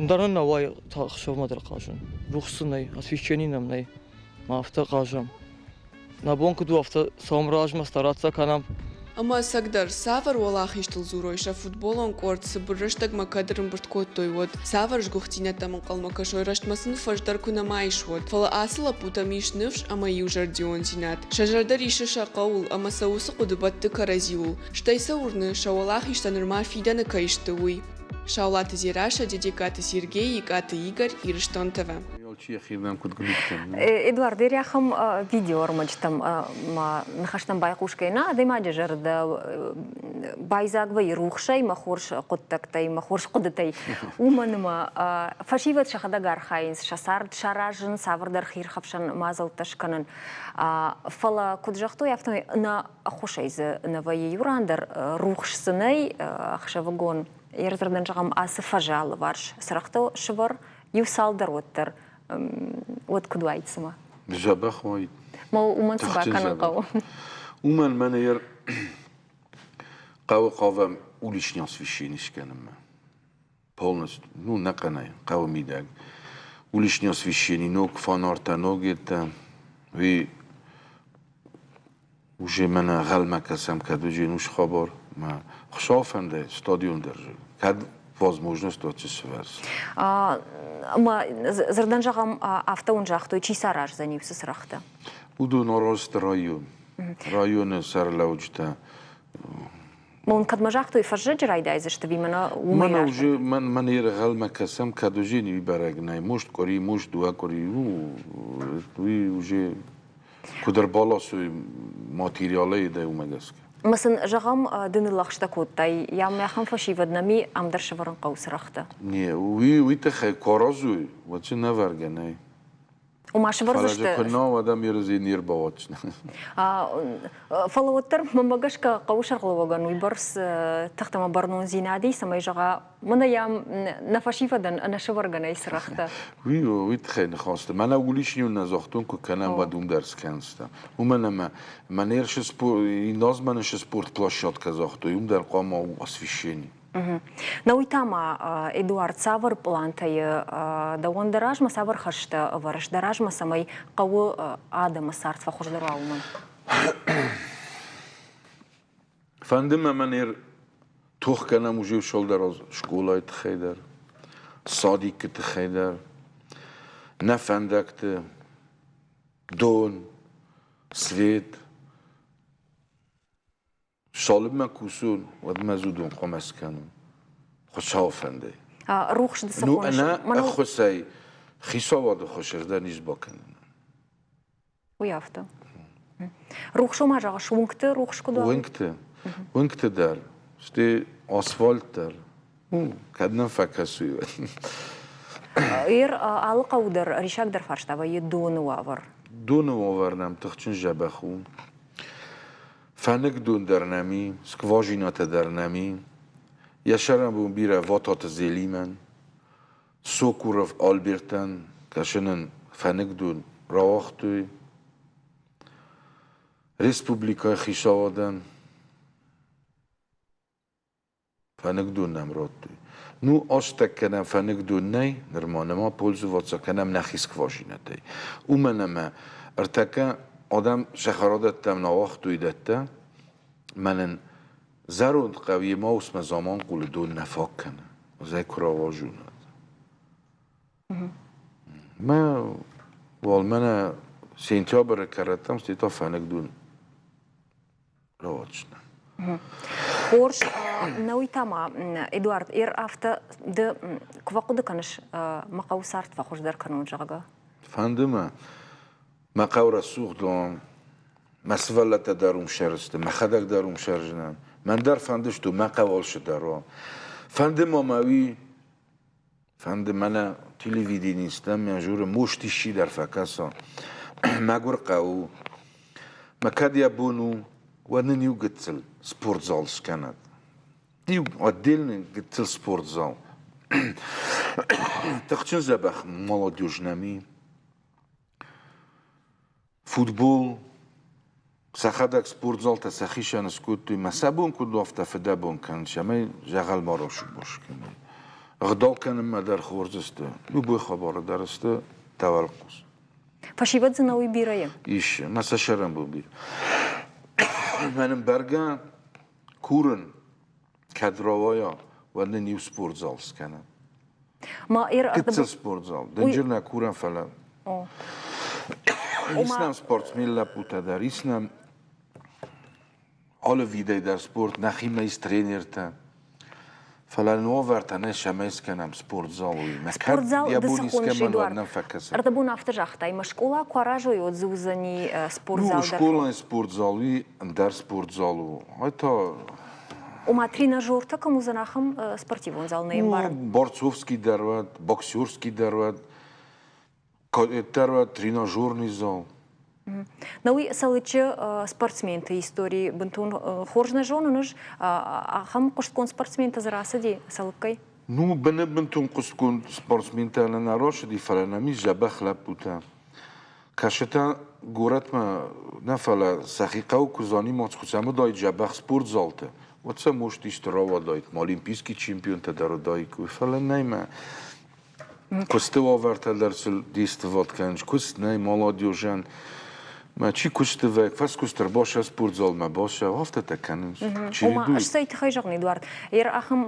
Дӕр ын нӕ уайы ӕхсӕвмӕ дӕр хъазын. Рухс сын нӕй, освещение нӕм нӕй. Ма афтӕ хъазӕм. Нӕ бон куыд у, афтӕ цӕуӕм размӕ, стараться кӕнӕм. Ӕмӕ ӕцӕгдӕр, цавӕр уӕлахизтыл дзурой сӕ футболон къорд цыбыр рӕстӕгмӕ кӕд ӕрӕмбырд кодтой, уӕд? Цавӕр сгуыхтдзинӕдтӕм ӕнхъӕлмӕ кӕсой, рӕстмӕ сын фӕз дӕр куы нӕма ис, уӕд? Фӕлӕ ацы лӕппутӕм ис ныфс ӕмӕ иузӕрдиондзинад. Сӕ зӕрдӕ рисы сӕ хъӕуыл ӕмӕ сӕ уыцы хъуыды бӕтты кӕрӕдзиуыл. Стӕй сӕ уырны, сӕ уӕлахизтӕ нырма фидӕны кӕй сты, уый. Саулаты Дзерассӕ, Дедегкаты Сергей, Икъаты Игорь, Ирыстон ТВ. Алчи йӕхирдӕм куыд гуылид кӕны. Эдуард, ахӕм видеоӕрмӕджытӕм ма ныхӕстӕм байхъусгӕйӕ нӕ адӕймаджы зӕрдӕ байдзаг вӕййы рухсӕй мӕ хорз хъуыддӕгтӕй, мӕ хорз хъуыдытӕй. Уымӕн ӕмӕ фӕсивӕд сӕхӕдӕг архайынц сӕ цард саразын, цавӕрдӕр хиирхӕфсӕн мадзӕлттӕ скӕнын. Фӕлӕ, куыд загътой, афтӕмӕй нӕ ӕххуысӕй дзы нӕ вӕййы иу ран дӕр, рухс дзы нӕй, ӕхсӕвыгон йе рдзырдӕн зӕгъӕм, ацы фӕзы алыварс цырӕгътӕ сывӕр, иу цалдӕр уӕддӕр, уӕд куыд уаид цымӕ? Дзӕбӕх уаид. Ма уымӕн цы бакӕнын хъӕуы? Уымӕн мӕнӕ хъӕуы хъавӕм уличный освещение скӕнынмӕ. Полностью, ну, нӕхъӕнӕй, хъӕуы мидӕг. Уличный освещение, ног фонартӕ, ног еттӕ. Уый уже мӕнӕ ӕнхъӕлмӕ кӕсӕм, кӕд уыдзӕн уыцы хабар. Мӕ Хуыцау фӕнды, стадион дӕр кӕд. Возможность уӕд сывӕрц. Ӕмӕ дзырдӕн зӕгъӕм, афтӕ уын загътой, чи сараздзӕни уыцы цырӕгътӕ? Уыдон арӕзты район. Районы сӕргълӕуджытӕ. Мон кӕдмӕ загътой, фӕззӕджы райдайдзысты, ӕви мӕнӕ уымӕй Мӕнӕ уже мӕн мӕн ергъӕлмӕ кӕсӕм, кӕд уже не бӕрӕг нӕй. Может къуыри, может дыууӕ къуыри. Уый уже куыд ӕрбаласой материалӕй, дӕ уымӕ гӕсгӕ. Ӕмӕ сын, зӕгъӕм, ды ныллӕгъстӕ кодтай, йӕ ахӕм фӕсивӕд нӕм и, ам дӕр сӕвӕрын хъӕуы цырӕгътӕ. Не, уый уый тыххӕй куы аразой, уӕд сын ӕвӕргӕ нӕй. Ома сӕвӕрдзысты. Фӕлӕ куы нӕ, уӕд ӕм ерызи не рбауадздзынӕ. Фӕлӕ уӕддӕр, мӕнмӕ гӕсгӕ, хъӕуы сӕргълӕууӕгӕн уыйбӕрц тыхтӕ ӕмӕ бӕрнондзинад и, цӕмӕй зӕгъа, мӕнӕ йӕм нӕ фӕсивӕдӕн ӕнӕсӕвӕргӕ нӕй цырӕгътӕ. Уый, уый тыххӕй ныхӕсты. Мӕнӕ уличный нӕ загътон, куы кӕнӕм, уӕд уым дӕр скӕндзыстӕм. Уымӕн ӕмӕ мӕнӕ Иназмӕны спортплощадкӕ загътой, уым дӕр хъуамӕ у освещение. Науи та ма, Эдуард, цавӕр пълантӕй дӕуӕн дӕ размӕ цавӕр хӕстӕ ӕвӕрыс дӕ размӕ, цӕмӕй хъӕуы адӕмы цард фӕхуыздӕр уа, уымӕн? Фӕнды мӕ мӕн тох кӕнӕм уже шолдӕр скъолайы тыххӕй дӕр, садикы тыххӕй дӕр, нӕ фӕндӕгты, дон, свет. Цалынмӕ кусон, уӕдмӕ ӕз уыдон хъуамӕ скӕнон. Хуыцауы фӕндӕй. Рухс ды цы Ну, ӕнӕ ӕххуысӕй хицауады ххуыс ӕз дӕр низ бакӕнын. Уый афтӕ. Рухс ма зӕгъыс, уынгты рухс куыд уа? Уынгты. Уынгты дӕр, стӕй асфальт дӕр. Кӕд нӕм фӕкӕсы. Ир алы хъӕуы дӕр риссагдӕр фарста вӕййы доны уавӕр. Доны уавӕр нӕм тыхджын дзӕбӕх у. Фӕныкдон дӕр нӕм и, скважинӕтӕ дӕр нӕм и. Йӕ сӕрӕнбон бирӕ Вататы Зелимӕн, Сокуров Альбертӕн, кӕсын ын фӕныкдон рауагътой. Республикӕйы хицауадӕн Фӕныкдон нӕм радтой. Ну, азтӕ кӕнӕм фӕныкдон нӕй, нырма нӕма пользоваться кӕнӕм нӕхи скважинӕтӕй. Уымӕн ӕмӕ ӕртӕккӕ адӕм сӕхӕрадӕттӕм нӕ уагътой дӕттӕ, мӕнӕн зӕронд хъӕу Емаусмӕ Заманхъулы дон нӕ фаг кӕны. Ӕз ӕй куы рауазон. Мӕ уал мӕнӕ сентябры кӕрӕттӕм стӕй та фӕныкдон рауадздзынӕн. Хорз, нӕуый та ма, Эдуард, эр афтӕ ды куы фӕхъуыды кӕныс, мӕ хъӕуы цард фӕхуыздӕр кӕнон, зӕгъгӕ? Фӕнды мӕ. Мӕ хъӕу рӕсугъд у. Мӕ сывӕллӕттӕ дӕр уым сӕрысты, мӕхӕдӕг дӕр уым сӕрзынӕн. Мӕн дӕр фӕнды, что мӕ хъӕу алцы дӕр уа. Фӕнды ма мӕ уый, фӕнды мӕнӕ телевиденистӕм, мӕ журы может исчи дӕр фӕкӕса. Мӕгуыр хъӕу у. Мӕ кӕд йӕ бон у, уӕд нын иу гыццыл спортзал скӕнӕд. Иу отдельный гыццыл спортзал. Тыхджын дзӕбӕх молодежь нӕм и. Футбол, сӕхӕдӕг спортзалтӕ сӕхицӕн скодтой, мӕ сӕ бон куыд у, афтӕ фыдӕбон кӕнын, цӕмӕй дзӕгъӕл ма росыг-бос кӕной. Ӕгъдау кӕнынмӕ дӕр хорз сты, любой хабары дӕр сты дӕ уӕлхъус. Фӕсивӕд дзы нӕуый бирӕ и? Ис, мӕ сӕ сӕрӕн был бирӕ. Мӕнӕн бӕргӕ курын, кӕд рауайа, уӕд нын иу спортзал скӕнӕм. Гыццыл спортзал. Дынджыр нӕ курӕм, фӕлӕ. Ис нӕм спортсмен лӕппутӕ дӕр, ис нӕм алы видӕй дӕр спорт, нӕхимӕ ис тренертӕ. Фӕлӕ нуавӕртӕ нӕ сӕмӕй скӕнӕм спортзал уый. Спортзал ды цы хоныс, Эдуард? Ӕрдӕбон афтӕ загътай, мӕ скъола куы аразой, уӕд дзы уыдзӕни спортзал дӕр. Ну, скъолайы спортзал уый ӕндӕр спортзал у. Ай та Ома тренажертӕ кӕм уыдзӕн, ахӕм спортивон зал нӕ ӕмбарын. Борцовский дӕр уӕд, боксерский дӕр уӕд, дӕр уӕд тренажерный зал. Науи Цӕлыччы спортсменты истори бынтон хорз нӕ зонын ӕз. Ахӕм хъуыстгонд спортсментӕ дзы рацыди Цӕлыккӕй? Ну, быны бынтон хъуыстгонд спортсментӕ нӕ рацыди, фӕлӕ нӕм ис дзӕбӕх лӕппутӕ. Кӕсытӕ горӕтмӕ нӕ, фӕлӕ сӕхи хъӕуы куы заниматься, куы сӕм уыдаид дзӕбӕх спортзалтӕ, уӕд сӕ может исты рауадаид, ма олимпийский чемпионтӕ дӕр уыдаиккой, фӕлӕ нӕй мӕ куысты уавӕртӕ дӕр сыл действовать кӕнынц, куыст нӕй, молодежӕн. Мӕ чи куысты вӕг, фӕскуыст ӕрбассӕ спортзалмӕ бассӕ, афтӕтӕ кӕнынц. Ома, ӕз цӕй тыххӕй зӕгъын, Эдуард, ер ахӕм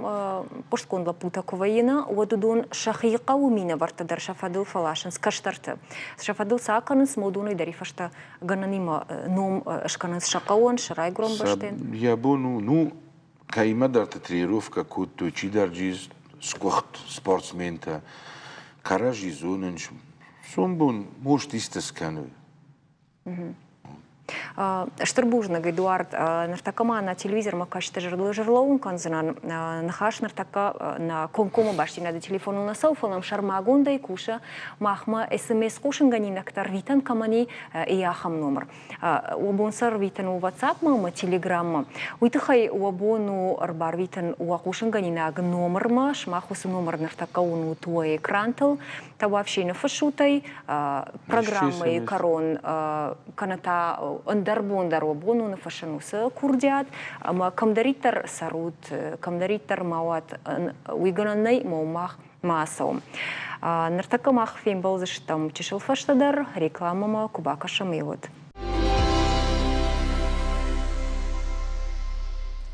хъуыстгонд лӕппутӕ куы вӕййы, нӕ, уӕд уыдон сӕхи хъӕуы минӕвӕрттӕ дӕр сӕ фӕдыл фӕласынц кӕстӕрты. Сӕ фӕдыл цы акӕнынц, ма уыдонӕй дӕр и фӕстӕ гӕнӕнимӕ ном скӕнынц сӕ хъӕуӕн, сӕ райгуырӕн бӕстӕн. Йӕ бон у, ну, кӕимӕдӕрты тренировкӕ кодтой, чидӕр сгуыхт спортсментӕ, кӕрӕдзи зонынц, сомбон мост исты скӕной. Стыр бузныг, Эдуард. Ныртӕккӕ ма нӕ телевизормӕ кӕсджыты зӕрдыл зӕрлӕууын кӕндзынӕн. Ныхас ныртӕккӕ нӕ комкоммӕ бастдзинады телефоныл нӕ цӕуы, фӕлӕ сӕрмагондӕй кусы махмӕ СМС-хъусынгӕнинӕгтӕ рвитӕн кӕмӕн и, ахӕм номыр. Уӕ бон сӕ рвитын у WhatsApp-мӕ ӕмӕ Telegram-мӕ. Уый тыххӕй уӕ бон у ӕрбарвитын уӕ хъусынгӕнинаг номырмӕ. Сымах уыцы номыр ныртӕккӕ уынут уӕ экрантыл. Табуафси ныффыссут ӕй программӕйы кӕрон кӕнӕ та ӕндӕр бон дӕр уӕ бон у ныффыссын уыцы курдиат ӕмӕ кӕмдӕриддӕр цӕрут, кӕмдӕриддӕр ма уат, уый гӕнӕн нӕй ӕмӕ мах ма ацӕуӕм. Ныртӕккӕ мах фембӕлдзыстӕм чысыл фӕстӕдӕр рекламӕмӕ куы бакӕсӕм, уӕд.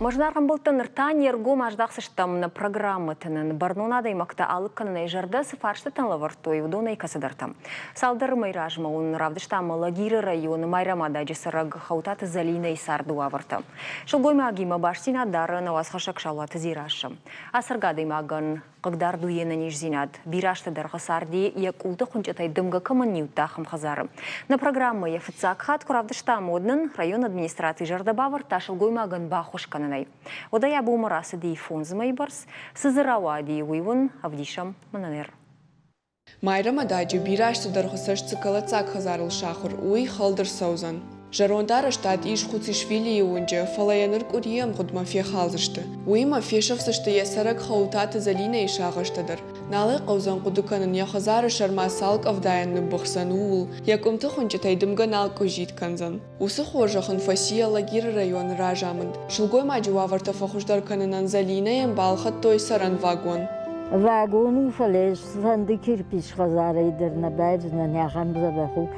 Мӕ зынаргъ ӕмбӕлттӕ, ныр та не ргом аздахдзыстӕм нӕ программӕты нын бӕрнон адӕймӕгтӕ алыг кӕнынӕй зӕрдӕ цы фарстытӕн лӕвӕрдтой, уыдонӕй кӕцыдӕртӕм. Цалдӕр мӕй размӕ уын равдыстам Алагиры районы Майрӕмададжы цӕрӕг Хӕутаты Зӕлинӕйы царды уавӕртӕ. Сылгоймагимӕ бастдзинад дары нӕ уацхӕссӕг Саулаты Дзерассӕ. Ацӕргӕ адӕймагӕн Хъыгдард у йе нӕниздзинад. Бирӕ азты дӕргъы царди йӕ къулты хуынчъытӕй дымгӕ кӕмӕн ниудта, ахӕм хӕдзары. Нӕ программӕ йӕ фыццаг хатт куы равдыстам, уӕд нын районы администраци зӕрдӕ бавӕрдта сылгоймагӕн баххуыс кӕнынӕй. Уӕдӕй абонмӕ рацыди фондз мӕйы бӕрц. Цы дзы рауади, уый уын ӕвдисӕм мӕнӕ. Майрӕмададжы бирӕ азты дӕргъы цӕст цы кӕлӕддзаг хӕдзарыл сахуыр, уый хӕлд ӕрцӕудзӕн. Зӕронд арӕзтад ис Хуцишвилийы уынджы, фӕлӕ йӕ ныр къуырийы ӕмгъуыдмӕ фехалдзысты. Уыимӕ фесӕфдзысты йӕ цӕрӕг Хӕуылтаты Зӕлинӕйы сагъӕстӕ дӕр. Нал ӕй хъӕудзӕн хъуыды кӕнын, йӕ хӕдзары сӕрмӕ цал къӕвдайӕн ныббыхсдзӕн, ууыл. Йӕ къуымты хуынчъытӕй дымгӕ нал къуыззитт кӕндзӕн. Уыцы хорзӕх ын фӕци Алагиры районы разамынд. Сылгоймаджы уавӕртӕ фӕхуыздӕр кӕнынӕн Зӕлинӕйӕн балхӕдтой цӕрӕн вагон. Вагон у, фӕлӕ цыфӕнды кирпич хӕдзарӕй дӕр нӕ баивдзынӕн, ахӕм дзӕбӕх у.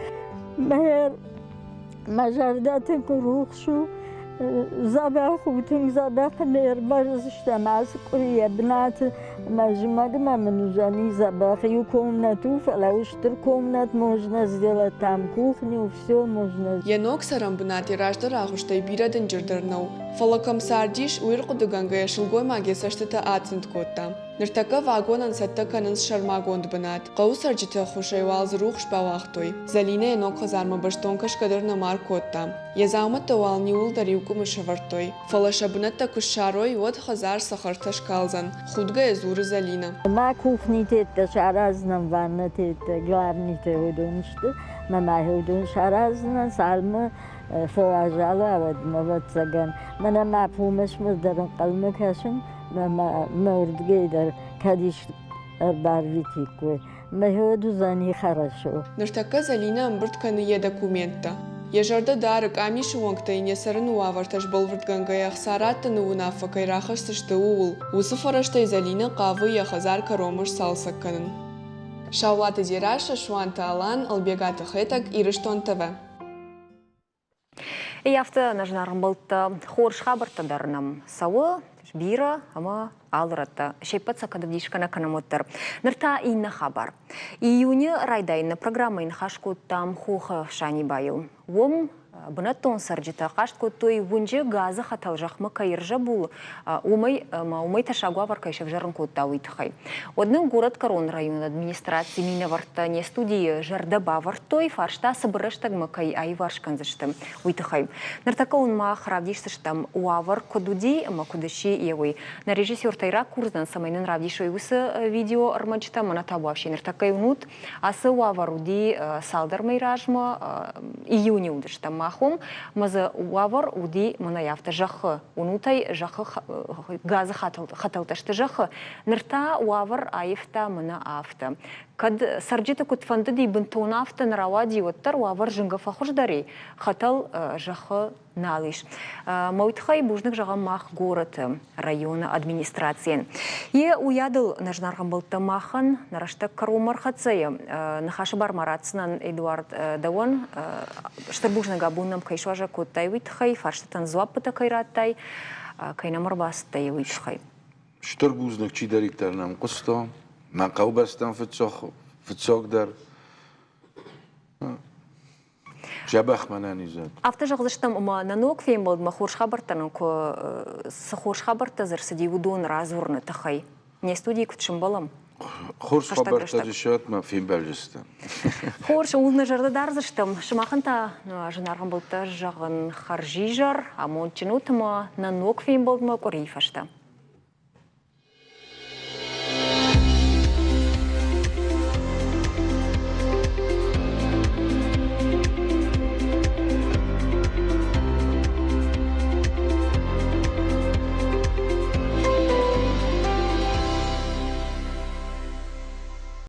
Мӕ зӕрдӕ тынг рухс у, дзӕбӕх у, тынг дзӕбӕх не рбӕрздзыстӕм ацы къуыри йӕ бынаты. Мӕ зымӕгмӕ мын уыдзӕни дзӕбӕх. Иу комнат у, фӕлӕ у стыр комнат, можно сделать там кухню, все можно. Йӕ ног цӕрӕнбынат йӕ раздӕр агъуыстӕй бирӕ дынджырдӕр нӕу, фӕлӕ кӕм цардис, уый ӕрхъуыдыгӕнгӕйӕ сылгоймаг йӕ цӕстытӕ ацъынд кодта. Ныртӕккӕ вагонӕн цӕттӕ кӕнынц сӕрмагонд бынат. Хъӕуы цӕрджыты ӕххуысӕй уал дзы рухс бауагътой. Зӕлинӕ йӕ ног хӕдзармӕ бӕстон кӕсгӕ дӕр нӕма ркодта. Йӕ дзаумӕттӕ уал иууылдӕр иу къуымы сӕвӕрдтой. Фӕлӕ сӕ бынӕттӕ куы ссарой, уӕд хӕдзар цӕхӕртӕ скалдзӕн, худгӕйӕ дзуры Зӕлинӕ. Мӕ кухнитеттӕ сараздзынӕн, ваннӕтеттӕ, главнитӕ уыдон сты. Мӕ мӕхи уыдон сараздзынӕн, цалынмӕ фӕуазал уа, уӕдмӕ, ӕвӕццӕгӕн. Мӕнӕ мӕ помощьмӕ дӕр ӕнхъӕлмӕ кӕсын, мӕ уырдыгӕй дӕр кӕд ис ӕрбарвитиккой. Мӕхи уӕд уыдзӕни хорошо. Ныртӕккӕ Зӕлинӕ ӕмбырд кӕны йӕ документтӕ. Йӕ зӕрдӕ дары, къамисы уӕнгтӕ йын йӕ цӕрыны уавӕртӕ сбӕлвырдгӕнгӕйӕ ӕхца раттыны уынаффӕ кӕй рахӕсдзысты, ууыл. Уыцы фӕрӕзтӕй Зӕлинӕ хъавы йӕ хӕдзар кӕронмӕ сцалцӕг кӕнын. Саулаты Дзерассӕ, Суанты Алан, Ӕлбегаты Хетӕг, Ирыстон ТВ. Афтӕ нӕ зынаргъ ӕмбӕлттӕ, хорз хабӕрттӕ дӕр нӕм цӕуы бирӕ ӕмӕ алы рӕттӕ. Се ппӕт сӕ кӕд ӕвдисгӕ нӕ кӕнӕм, уӕддӕр. Ныр та иннӕ хабар. Июны райдайӕны программӕйы ныхас кодтам Хохы Санибайыл. Уым бынӕттон цӕрджытӕ хъаст кодтой, уынджы газы хӕтӕл зӕхмӕ кӕй ӕрзӕбул, уымӕй ӕмӕ уымӕй тӕссаг уавӕр кӕй сӕвзӕрын кодта, уый тыххӕй. Уӕд нын горӕтгӕрон районы администрацийы минӕвӕрттӕ не студийы зӕрдӕ бавӕрдтой, фарста цыбыр рӕстӕгмӕ кӕй аиварс кӕндзысты, уый тыххӕй. Ныртӕккӕ уын мах равдисдзыстӕм, уавӕр куыд уыди ӕмӕ куыд сси, йе уый. Нӕ режиссертӕй ракурдзӕн, цӕмӕй нын равдисой уыцы видео ӕрмӕджытӕ, мӕнӕ табуафси ныртӕккӕ уынут. Ацы уавӕр уыди цалдӕр мӕй размӕ, июны уыдыстӕм мах уым, ӕмӕ дзы уавӕр уыди мӕнӕй афтӕ зӕххы, уынут ӕй, зӕххы газы хӕтӕлтӕ сты зӕххы, ныр та уавӕр аивта мӕнӕ афтӕ. Кӕд цӕрджыты куыд фӕндыди, бынтон афтӕ нӕ рауади, уӕддӕр уавӕр зынгӕ фӕхуыздӕр и, хӕтӕл зӕххы нал ис. Мӕ уый тыххӕй бузныг зӕгъӕм мах горӕты районы администрацийӕн. Йе уыйадыл нӕ зынаргъ ӕмбӕлттӕ махӕн нӕ рӕстӕг кӕронмӕ ӕрхӕццӕ и. Ныхасы бар ма ратдзынӕн Эдуард дӕуӕн. Стыр бузныг абон нӕм кӕй суазӕг кодтай, уый тыххӕй, фарстытӕн дзуаппытӕ кӕй радтай, кӕй нӕм ӕрбацыдтӕ, уый тыххӕй. Стыр бузныг чидӕриддӕр нӕм хъуыста, мӕ хъӕубӕстӕм фыццагдӕр. Дзӕбӕх мӕнӕн изӕд. Афтӕ зӕгъдзыстӕм, ӕмӕ нӕ ног фембӕлдмӕ хорз хабӕрттӕ нын куы цы хорз хабӕрттӕ дзы рцыди, уыдон радзурыны тыххӕй не студийы куыд сӕмбӕлӕм? Хорз хабӕрттӕ дысӕтмӕ фембӕлдзыстӕм. Хорз, ууыл нӕ зӕрдӕ дардзыстӕм. Сымахӕн та зынаргъ ӕмбӕлттӕ зӕгъын хӕрзизӕр, амондджын ут ӕмӕ нӕ ног фембӕлдмӕ къуырийы фӕстӕ.